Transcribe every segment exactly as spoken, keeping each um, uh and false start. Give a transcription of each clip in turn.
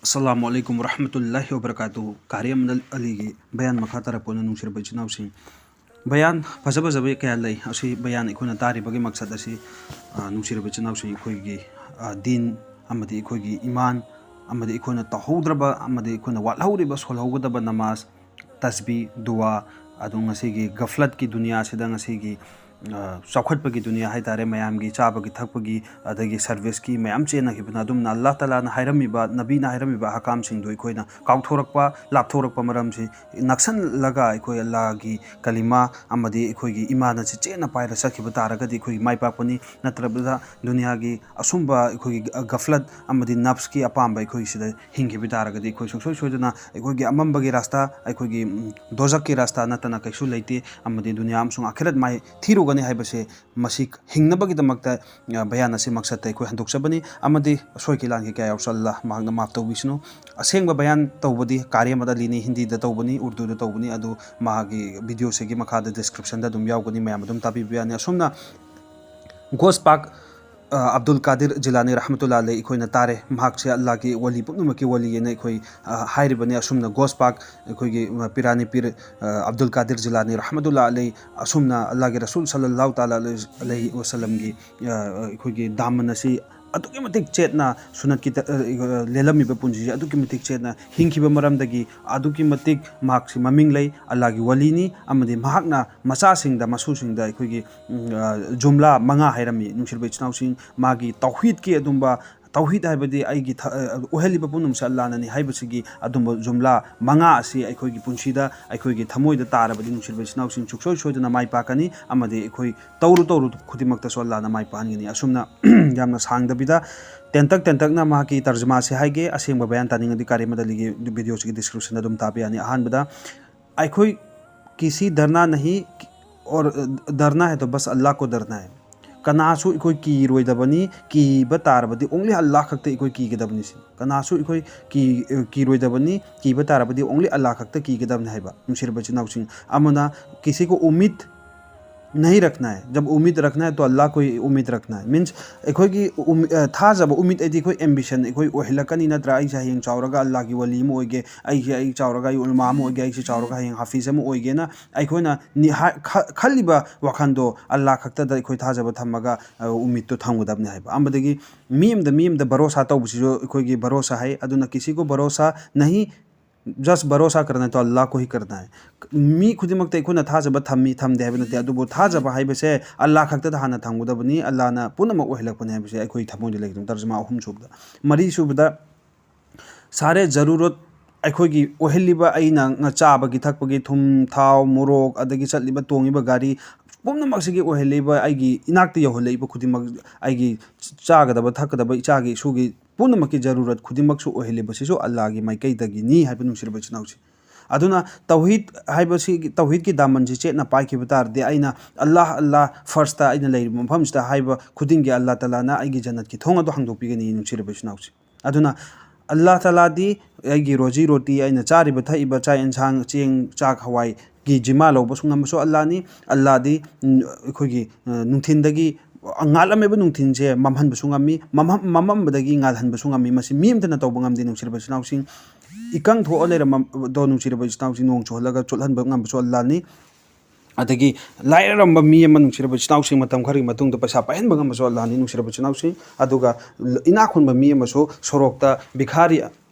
ꯑꯁꯂꯥꯃꯨ ꯑꯂꯩꯀꯨꯝ ꯋꯔꯍꯃꯇꯨꯜꯂꯥꯍꯤ ꯋꯕꯔꯀꯥꯇꯨꯍꯨ꯫ ꯀꯥꯔꯤ ꯑꯍꯃꯗ ꯑꯂꯤꯒꯤ ꯕꯌꯥꯟ ꯃꯈꯥ ꯇꯥꯔꯛꯄ ꯑꯣꯏꯅ, ꯅꯨꯡꯁꯤꯔꯕ ꯏꯆꯤꯟ ꯏꯅꯥꯎꯁꯤꯡ, ꯕꯌꯥꯟ ꯐꯖ ꯐꯖꯕ ꯀꯌꯥ ꯂꯩ꯫ ꯑꯁꯤ ꯕꯌꯥꯟ ꯑꯩꯈꯣꯏꯅ ꯇꯥꯔꯤꯕꯒꯤ ꯃꯛꯁꯠ ꯑꯁꯤ, ꯑ, ꯅꯨꯡꯁꯤꯔꯕ ꯏꯆꯤꯟ ꯏꯅꯥꯎꯁꯤꯡ, ꯑꯩꯈꯣꯏꯒꯤ, ꯑ, ꯗꯤꯟ ꯑꯃꯗꯤ ꯑꯩꯈꯣꯏꯒꯤ ꯏꯃꯥꯟ ꯑꯃꯗꯤ ꯑꯩꯈꯣꯏꯅ ꯇꯧꯍꯧꯗ꯭ꯔꯕ ꯑꯃꯗꯤ ꯑꯩꯈꯣꯏꯅ ꯋꯥꯠꯍꯧꯔꯤꯕ, ꯁꯣꯜꯍꯧꯒꯗꯕ ꯅꯃꯥꯖ, ꯇꯁꯕꯤ, ꯗꯨꯋꯥ, ꯑꯗꯨ ꯉꯁꯤꯒꯤ ꯒꯐꯂꯠꯀꯤ ꯗꯨꯅꯤꯌꯥꯁꯤꯗ, ꯉꯁꯤꯒꯤ, ꯑ, ꯆꯥꯎꯈꯠꯄꯒꯤ ꯗꯨꯅꯤꯌꯥ ꯍꯥꯏ ꯇꯥꯔꯦ, ꯃꯌꯥꯝꯒꯤ ꯆꯥꯕꯒꯤ ꯊꯛꯄꯒꯤ ꯑꯗꯒꯤ ꯁꯔꯚꯤꯁꯀꯤ ꯃꯌꯥꯝ ꯆꯦꯟꯅꯈꯤꯕꯅ, ꯑꯗꯨꯝꯅ ꯑꯜꯂꯥꯍ ꯇꯥꯂꯥꯅ ꯍꯥꯏꯔꯝꯃꯤꯕ, ꯅꯕꯤꯅ ꯍꯥꯏꯔꯝꯃꯤꯕ ꯑꯍꯀꯥꯝꯁꯤꯡꯗꯨ ꯑꯩꯈꯣꯏꯅ ꯀꯥꯎꯊꯣꯔꯛꯄ, ꯂꯥꯞꯊꯣꯔꯛꯄ ꯃꯔꯝꯁꯤ ꯅꯛꯁꯜꯂꯒ ꯑꯩꯈꯣꯏ ꯑꯜꯂꯥꯍꯒꯤ ꯀꯂꯤꯃꯥ ꯑꯃꯗꯤ ꯑꯩꯈꯣꯏꯒꯤ ꯏꯃꯥꯟ ꯑꯁꯤ ꯆꯦꯠꯅ ꯄꯥꯏꯔ ꯆꯠꯈꯤꯕ ꯇꯥꯔꯒꯗꯤ ꯑꯩꯈꯣꯏꯒꯤ ꯃꯥꯏ ꯄꯥꯛꯄꯅꯤ꯫ ꯅꯠꯇ꯭ꯔꯕꯗ ꯗꯨꯅꯤꯌꯥꯒꯤ ꯑꯁꯨꯝꯕ ꯑꯩꯈꯣꯏꯒꯤ ꯒꯐꯂꯠ ꯑꯃꯗꯤ ꯅꯐꯁꯀꯤ ꯑꯄꯥꯝꯕ ꯑꯩꯈꯣꯏꯒꯤ ꯁꯤꯗ ꯍꯤꯡꯈꯤꯕ ꯇꯥꯔꯒꯗꯤ ꯑꯩꯈꯣꯏ ꯁꯨꯡꯁꯣꯏ ꯁꯣꯏꯗꯅ ꯑꯩꯈꯣꯏꯒꯤ ꯑꯃꯝꯕꯒꯤ ꯔꯥꯁꯇꯥ, ꯑꯩꯈꯣꯏꯒꯤ, ꯎꯝ, ꯗꯣꯖꯛꯀꯤ ꯔꯥꯁꯇꯥ ꯅꯠꯇꯅ ꯀꯩꯁꯨ ꯂꯩꯇꯦ꯫ ꯑꯃꯗꯤ ꯗꯨꯅꯤꯌꯥ ꯑꯃꯁꯨꯡ ꯑꯥꯈꯤꯔꯠ ꯃꯥꯏ ꯊꯤꯔꯨꯒꯅꯤ ꯍꯥꯏꯕꯁꯦ ꯃꯁꯤ ꯍꯤꯡꯅꯕꯒꯤꯗꯃꯛꯇ, ꯑ, ꯕꯌꯥꯟ ꯑꯁꯤ ꯃꯛꯁꯠꯇ ꯑꯩꯈꯣꯏ ꯍꯟꯗꯣꯛꯆꯕꯅꯤ꯫ ꯑꯃꯗꯤ ꯑꯁꯣꯏ ꯀꯤꯂꯥꯟꯒꯤ ꯀꯌꯥ ꯌꯥꯎꯁꯜꯂ ꯃꯍꯥꯛꯅ ꯃꯥꯐ ꯇꯧꯕꯤꯁꯅꯨ꯫ ꯑꯁꯦꯡꯕ ꯕꯌꯥꯟ ꯇꯧꯕꯗꯤ ꯀꯥꯔꯤ ꯑꯍꯃꯗ ꯑꯂꯤꯅꯤ, ꯍꯤꯟꯗꯤꯗ ꯇꯧꯕꯅꯤ, ꯎꯔꯗꯨꯗ ꯇꯧꯕꯅꯤ꯫ ꯑꯗꯨ ꯃꯥꯒꯤ ꯚꯤꯗꯤꯑꯣꯁꯤꯒꯤ ꯃꯈꯥꯗ ꯗꯤꯁꯀ꯭ꯔꯤꯞꯁꯟꯗ ꯑꯗꯨꯝ ꯌꯥꯎꯒꯅꯤ, ꯃꯌꯥꯝ ꯑꯗꯨꯝ ꯇꯥꯕꯤꯕ ꯌꯥꯅꯤ꯫ ꯑꯁꯨꯝꯅ ꯒꯣꯁ ꯄꯥꯛ, ꯑ, ꯑꯕꯗꯨꯜ ꯀꯥꯗꯤꯔ ꯖꯤꯂꯥꯅꯤ ꯔꯍꯃꯇꯨꯜꯂꯥ ꯑꯂꯩ ꯑꯩꯈꯣꯏꯅ ꯇꯥꯔꯦ꯫ ꯃꯍꯥꯛꯁꯦ ꯑꯜꯂꯥꯍꯒꯤ ꯋꯥꯂꯤ ꯄꯨꯝꯅꯃꯛꯀꯤ ꯋꯥꯂꯤ ꯍꯥꯏꯅ ꯑꯩꯈꯣꯏ, ꯑ, ꯍꯥꯏꯔꯤꯕꯅꯤ꯫ ꯑꯁꯨꯝꯅ ꯒꯣꯁ ꯄꯥꯛ ꯑꯩꯈꯣꯏꯒꯤ, ꯑ, ꯄꯤꯔꯥꯅꯤ ꯄꯤꯔ, ꯑ, ꯑꯕꯗꯨꯜ ꯀꯥꯗꯤꯔ ꯖꯤꯂꯥꯅꯤ ꯔꯍꯃꯇꯨꯜꯂꯥ ꯑꯂꯩ, ꯑꯁꯨꯝꯅ ꯑꯜꯂꯥꯍꯒꯤ ꯔꯁꯨꯜ ꯁꯜꯂꯜꯂꯥꯍꯨ ꯇꯥꯂꯥ ꯑꯂꯩꯍꯤ ꯋꯁꯜꯂꯝꯒꯤ, ꯑ, ꯑꯩꯈꯣꯏꯒꯤ ꯗꯥꯃꯟ ꯑꯁꯤ ꯑꯗꯨꯛꯀꯤ ꯃꯇꯤꯛ ꯆꯦꯠꯅ ꯁꯨꯅꯠꯀꯤ ꯇ-, ꯑ, ꯂꯦꯜꯂꯝꯃꯤꯕ ꯄꯨꯟꯁꯤꯁꯦ ꯑꯗꯨꯛꯀꯤ ꯃꯇꯤꯛ ꯆꯦꯠꯅ ꯍꯤꯡꯈꯤꯕ ꯃꯔꯝꯗꯒꯤ ꯑꯗꯨꯛꯀꯤ ꯃꯇꯤꯛ ꯃꯍꯥꯛꯁꯤ ꯃꯃꯤꯡ ꯂꯩ, ꯑꯜꯂꯥꯍꯒꯤ ꯋꯥꯂꯤꯅꯤ꯫ ꯑꯃꯗꯤ ꯃꯍꯥꯛꯅ ꯃꯆꯥꯁꯤꯡꯗ, ꯃꯁꯨꯁꯤꯡꯗ ꯑꯩꯈꯣꯏꯒꯤ, ꯎꯝ, ꯑ, ꯖꯨꯝꯂꯥ ꯃꯉꯥ ꯍꯥꯏꯔꯝꯃꯤ꯫ ꯅꯨꯡꯁꯤꯔꯕ ꯏꯆꯤꯟ ꯏꯅꯥꯎꯁꯤꯡ, ꯃꯥꯒꯤ ꯇꯧꯍꯤꯗꯀꯤ ꯑꯗꯨꯝꯕ, ꯇꯧꯍꯤꯗ ꯍꯥꯏꯕꯗꯤ ꯑꯩꯒꯤ ꯊ-, ꯑ, ꯑꯣꯏꯍꯜꯂꯤꯕ ꯄꯨꯝꯅꯃꯛꯁꯦ ꯑꯜꯂꯥꯍꯅꯅꯤ ꯍꯥꯏꯕꯁꯤꯒꯤ ꯑꯗꯨꯝꯕ ꯖꯨꯝꯂꯥ ꯃꯉꯥ ꯑꯁꯤ ꯑꯩꯈꯣꯏꯒꯤ ꯄꯨꯟꯁꯤꯗ, ꯑꯩꯈꯣꯏꯒꯤ ꯊꯃꯣꯏꯗ ꯇꯥꯔꯕꯗꯤ, ꯅꯨꯡꯁꯤꯔꯕ ꯏꯆꯤꯟ ꯏꯅꯥꯎꯁꯤꯡ, ꯁꯨꯡꯁꯣꯏ ꯁꯣꯏꯗꯅ ꯃꯥꯏ ꯄꯥꯛꯀꯅꯤ꯫ ꯑꯃꯗꯤ ꯑꯩꯈꯣꯏ ꯇꯧꯔꯨ ꯇꯧꯔꯨ ꯈꯨꯗꯤꯡꯃꯛꯇꯁꯨ ꯑꯜꯂꯥꯍꯅ ꯃꯥꯏ ꯄꯥꯛꯍꯟꯒꯅꯤ꯫ ꯑꯁꯨꯝꯅ ꯌꯥꯝꯅ ꯁꯥꯡꯗꯕꯤꯗ ꯇꯦꯟꯇꯛ ꯇꯦꯟꯇꯛꯅ ꯃꯍꯥꯛꯀꯤ ꯇꯔꯖꯃꯥꯁꯤ ꯍꯥꯏꯒꯦ꯫ ꯑꯁꯦꯡꯕ ꯕꯌꯥꯟ ꯇꯥꯅꯤꯡꯉꯗꯤ ꯀꯥꯔꯤ ꯑꯍꯃꯗ ꯑꯂꯤꯒꯤ ꯚꯤꯗꯤꯑꯣꯁꯤꯒꯤ ꯗꯤꯁꯀ꯭ꯔꯤꯞꯁꯟꯗ ꯑꯗꯨꯝ ꯇꯥꯕ ꯌꯥꯅꯤ꯫ ꯑꯍꯥꯟꯕꯗ, ꯑꯩꯈꯣꯏ ꯀꯤꯁꯤ ꯙꯔꯅꯥ ꯅꯍꯤ ꯑꯣꯔ ꯙꯔꯅꯥ ꯍꯦ ꯇꯣ ꯕꯁ ꯑꯜꯂꯥꯍ ꯀꯣ ꯙꯔꯅꯥ ꯍꯦ꯫ ꯀꯅꯥꯁꯨ ꯑꯩꯈꯣꯏ ꯀꯤꯔꯣꯏꯗꯕꯅꯤ, ꯀꯤꯕ ꯇꯥꯔꯕꯗꯤ only ꯑꯜꯂꯥꯍ ꯈꯛꯇ ꯑꯩꯈꯣꯏ ꯀꯤꯒꯗꯕꯅꯤ ꯁꯤꯅꯤ꯫ ꯀꯅꯥꯁꯨ ꯑꯩꯈꯣꯏ ꯀꯤ-, ꯀꯤꯔꯣꯏꯗꯕꯅꯤ, ꯀꯤꯕ ꯇꯥꯔꯕꯗꯤ only ꯑꯜꯂꯥꯍ ꯈꯛꯇ ꯀꯤꯒꯗꯕꯅꯤ ꯍꯥꯏꯕ꯫ ꯅꯨꯡꯁꯤꯔꯕ ꯏꯆꯤꯟ ꯏꯅꯥꯎꯁꯤꯡ, ꯑꯃꯅ ꯀꯤꯁꯤ ꯀꯣ ꯎꯃꯤꯗ नहीं रखना है। जब उम्मीद रखना है तो अल्लाह को ही उम्मीद रखना है। मीन्स, ꯑꯩꯈꯣꯏꯒꯤ ꯎꯝ-, ꯑ, ꯊꯥꯖꯕ, ꯎꯃꯤꯗ ꯍꯥꯏꯗꯤ ꯑꯩꯈꯣꯏ ꯑꯦꯝꯕꯤꯁꯟ, ꯑꯩꯈꯣꯏ ꯑꯣꯏꯍꯜꯂꯛꯀꯅꯤ ꯅꯠꯇ꯭ꯔꯥ? ꯑꯩꯁꯦ ꯍꯌꯦꯡ ꯆꯥꯎꯔꯒ ꯑꯜꯂꯥꯍꯒꯤ ꯋꯥꯂꯤ ꯑꯃ ꯑꯣꯏꯒꯦ, ꯑꯩꯁꯦ, ꯑꯩ ꯆꯥꯎꯔꯒ ꯑꯩ ꯎꯂꯃꯥ ꯑꯃ ꯑꯣꯏꯒꯦ, ꯑꯩꯁꯦ ꯆꯥꯎꯔꯒ ꯍꯌꯦꯡ ꯍꯥꯐꯤꯖ ꯑꯃ ꯑꯣꯏꯒꯦꯅ ꯑꯩꯈꯣꯏꯅ ꯅꯤꯍꯥ-, ꯈ-, ꯈꯜꯂꯤꯕ ꯋꯥꯈꯜꯗꯣ ꯑꯜꯂꯥꯍ ꯈꯛꯇꯗ ꯑꯩꯈꯣꯏ ꯊꯥꯖꯕ ꯊꯝꯃꯒ, ꯑ, ꯎꯃꯤꯗꯇꯣ ꯊꯝꯒꯗꯕꯅꯤ ꯍꯥꯏꯕ꯫ ꯑꯃꯗꯒꯤ ꯃꯤ ꯑꯃꯗ, ꯃꯤ ꯑꯃꯗ ꯚꯔꯣꯁꯥ ꯇꯧꯕꯁꯤꯁꯨ ꯑꯩꯈꯣꯏꯒꯤ ꯚꯔꯣꯁꯥ ꯍꯥꯏ꯫ ꯑꯗꯨꯅ ꯀꯤꯁꯤ ꯀꯣ ꯚꯔꯣꯁꯥ ꯅꯍꯤ, ꯖꯁ ꯚꯔꯣꯁꯥ ꯀꯔꯅ ꯇꯣ ꯑꯜꯂꯥꯍ ꯀꯣ ꯍꯤ ꯀꯔꯅ ꯍꯥꯏ꯫ ꯃꯤ ꯈꯨꯗꯤꯡꯃꯛꯇ ꯑꯩꯈꯣꯏꯅ ꯊꯥꯖꯕ ꯊꯝꯃꯤ ꯊꯝꯗꯦ ꯍꯥꯏꯕ ꯅꯠꯇꯦ, ꯑꯗꯨꯕꯨ ꯊꯥꯖꯕ ꯍꯥꯏꯕꯁꯦ ꯑꯜꯂꯥꯍ ꯈꯛꯇꯗ ꯍꯥꯟꯅ ꯊꯝꯒꯗꯕꯅꯤ, ꯑꯜꯂꯥꯍꯅ ꯄꯨꯝꯅꯃꯛ ꯑꯣꯏꯍꯜꯂꯛꯄꯅꯤ ꯍꯥꯏꯕꯁꯦ ꯑꯩꯈꯣꯏ ꯊꯃꯣꯏꯗ ꯂꯩꯒꯗꯕꯅꯤ꯫ ꯇꯔꯖꯃꯥ ꯑꯍꯨꯝꯁꯨꯕꯗ꯫ ꯃꯔꯤꯁꯨꯕꯗ, ꯁꯥꯔꯦ ꯖꯔꯨꯔꯠ, ꯑꯩꯈꯣꯏꯒꯤ ꯑꯣꯏꯍꯜꯂꯤꯕ ꯑꯩꯅ ꯉ-, ꯆꯥꯕꯒꯤ ꯊꯛꯄꯒꯤ ꯊꯨꯝ, ꯊꯥꯎ, ꯃꯣꯔꯣꯛ, ꯑꯗꯒꯤ ꯆꯠꯂꯤꯕ ꯇꯣꯡꯉꯤꯕ ꯒꯥꯔꯤ ꯄꯨꯝꯅꯃꯛꯁꯤꯒꯤ ꯑꯣꯏꯍꯜꯂꯤꯕ ꯑꯩꯒꯤ ꯏꯅꯥꯛꯇ ꯌꯧꯍꯜꯂꯛꯏꯕ ꯈꯨꯗꯤꯡꯃꯛ, ꯑꯩꯒꯤ ꯆꯥꯒꯗꯕ ꯊꯛꯀꯗꯕ ꯏꯆꯥꯒꯤ ꯏꯁꯨꯒꯤ ꯄꯨꯝꯅꯃꯛꯀꯤ ꯖꯔꯨꯔꯠ ꯈꯨꯗꯤꯡꯃꯛꯁꯨ ꯑꯣꯏꯍꯜꯂꯤꯕꯁꯤꯁꯨ ꯑꯜꯂꯥꯍꯒꯤ ꯃꯥꯏꯀꯩꯗꯒꯤꯅꯤ ꯍꯥꯏꯕ, ꯅꯨꯡꯁꯤꯔꯕ ꯏꯆꯤꯟ ꯏꯅꯥꯎꯁꯤꯡ꯫ ꯑꯗꯨꯅ ꯇꯧꯍꯤꯗ ꯍꯥꯏꯕꯁꯤ, ꯇꯧꯍꯤꯗꯀꯤ ꯗꯥꯃꯟꯁꯤ ꯆꯦꯠꯅ ꯄꯥꯏꯈꯤꯕ ꯇꯥꯔꯗꯤ, ꯑꯩꯅ ꯑꯜꯂꯥꯍ, ꯑꯜꯂꯥꯍ ꯐꯥꯔꯁꯇ ꯑꯩꯅ ꯂꯩꯔꯤꯕ ꯃꯐꯝꯁꯤꯗ ꯍꯥꯏꯕ ꯈꯨꯗꯤꯡꯒꯤ ꯑꯜꯂꯥꯍ ꯇꯥꯂꯥꯅ ꯑꯩꯒꯤ ꯖꯟꯅꯠꯀꯤ ꯊꯣꯡ ꯑꯗꯨ ꯍꯥꯡꯗꯣꯛꯄꯤꯒꯅꯤ, ꯅꯨꯡꯁꯤꯔꯕ ꯏꯆꯤꯟ ꯏꯅꯥꯎꯁꯤꯡ꯫ ꯑꯗꯨꯅ ꯑꯜꯂꯥꯍ ꯇꯥꯂꯥꯗꯤ ꯑꯩꯒꯤ ꯔꯣꯖꯤ ꯔꯣꯇꯤ, ꯑꯩꯅ ꯆꯥꯔꯤꯕ ꯊꯛꯏꯕ ꯆꯥꯛ ꯌꯦꯟꯁꯥꯡ, ꯆꯦꯡ, ꯆꯥꯛ, ꯍꯋꯥꯏꯒꯤ ꯖꯤꯃꯥ ꯂꯧꯕꯁꯨ ꯉꯝꯕꯁꯨ ꯑꯜꯂꯥꯍꯅꯤ꯫ ꯑꯜꯂꯥꯍꯗꯤ, ꯎꯝ, ꯑꯩꯈꯣꯏꯒꯤ, ꯑ, ꯅꯨꯡꯊꯤꯟꯗꯒꯤ ꯉꯥꯜꯂꯝꯃꯤꯕ ꯅꯨꯡꯊꯤꯟꯁꯦ ꯃꯝꯍꯟꯕꯁꯨ ꯉꯝꯃꯤ, ꯃꯝꯍ-, ꯃꯝꯃꯝꯕꯗꯒꯤ ꯉꯥꯜꯍꯟꯕꯁꯨ ꯉꯝꯃꯤ꯫ ꯃꯁꯤ ꯃꯤ ꯑꯃꯠꯇꯅ ꯇꯧꯕ ꯉꯝꯗꯦ, ꯅꯨꯡꯁꯤꯔꯕ ꯏꯆꯤꯟ ꯏꯅꯥꯎꯁꯤꯡ꯫ ꯏꯀꯪ ꯊꯣꯛꯑ ꯂꯩꯔꯝꯕꯗꯣ, ꯅꯨꯡꯁꯤꯔꯕ ꯏꯆꯤꯟ ꯏꯅꯥꯎꯁꯤꯡ, ꯅꯣꯡ ꯆꯨꯍꯜꯂꯒ ꯆꯣꯠꯍꯟꯕ ꯉꯝꯕꯁꯨ ꯑꯜꯂꯥꯍꯅꯤ꯫ ꯑꯗꯒꯤ ꯂꯥꯏꯔꯔꯝꯕ ꯃꯤ ꯑꯃ, ꯅꯨꯡꯁꯤꯔꯕ ꯏꯆꯤꯟ ꯏꯅꯥꯎꯁꯤꯡ, ꯃꯇꯝ ꯈꯔꯒꯤ ꯃꯇꯨꯡꯗ ꯄꯩꯁꯥ ꯄꯥꯏꯍꯟꯕ ꯉꯝꯕꯁꯨ ꯑꯜꯂꯥꯍꯅꯤ, ꯅꯨꯡꯁꯤꯔꯕ ꯏꯆꯤꯟ ꯏꯅꯥꯎꯁꯤꯡ꯫ ꯑꯗꯨꯒ ꯏꯅꯥꯛ ꯈꯨꯟꯕ ꯃꯤ ꯑꯃꯁꯨ ꯁꯣꯔꯣꯛꯇ ꯚꯤꯈꯥꯔꯤ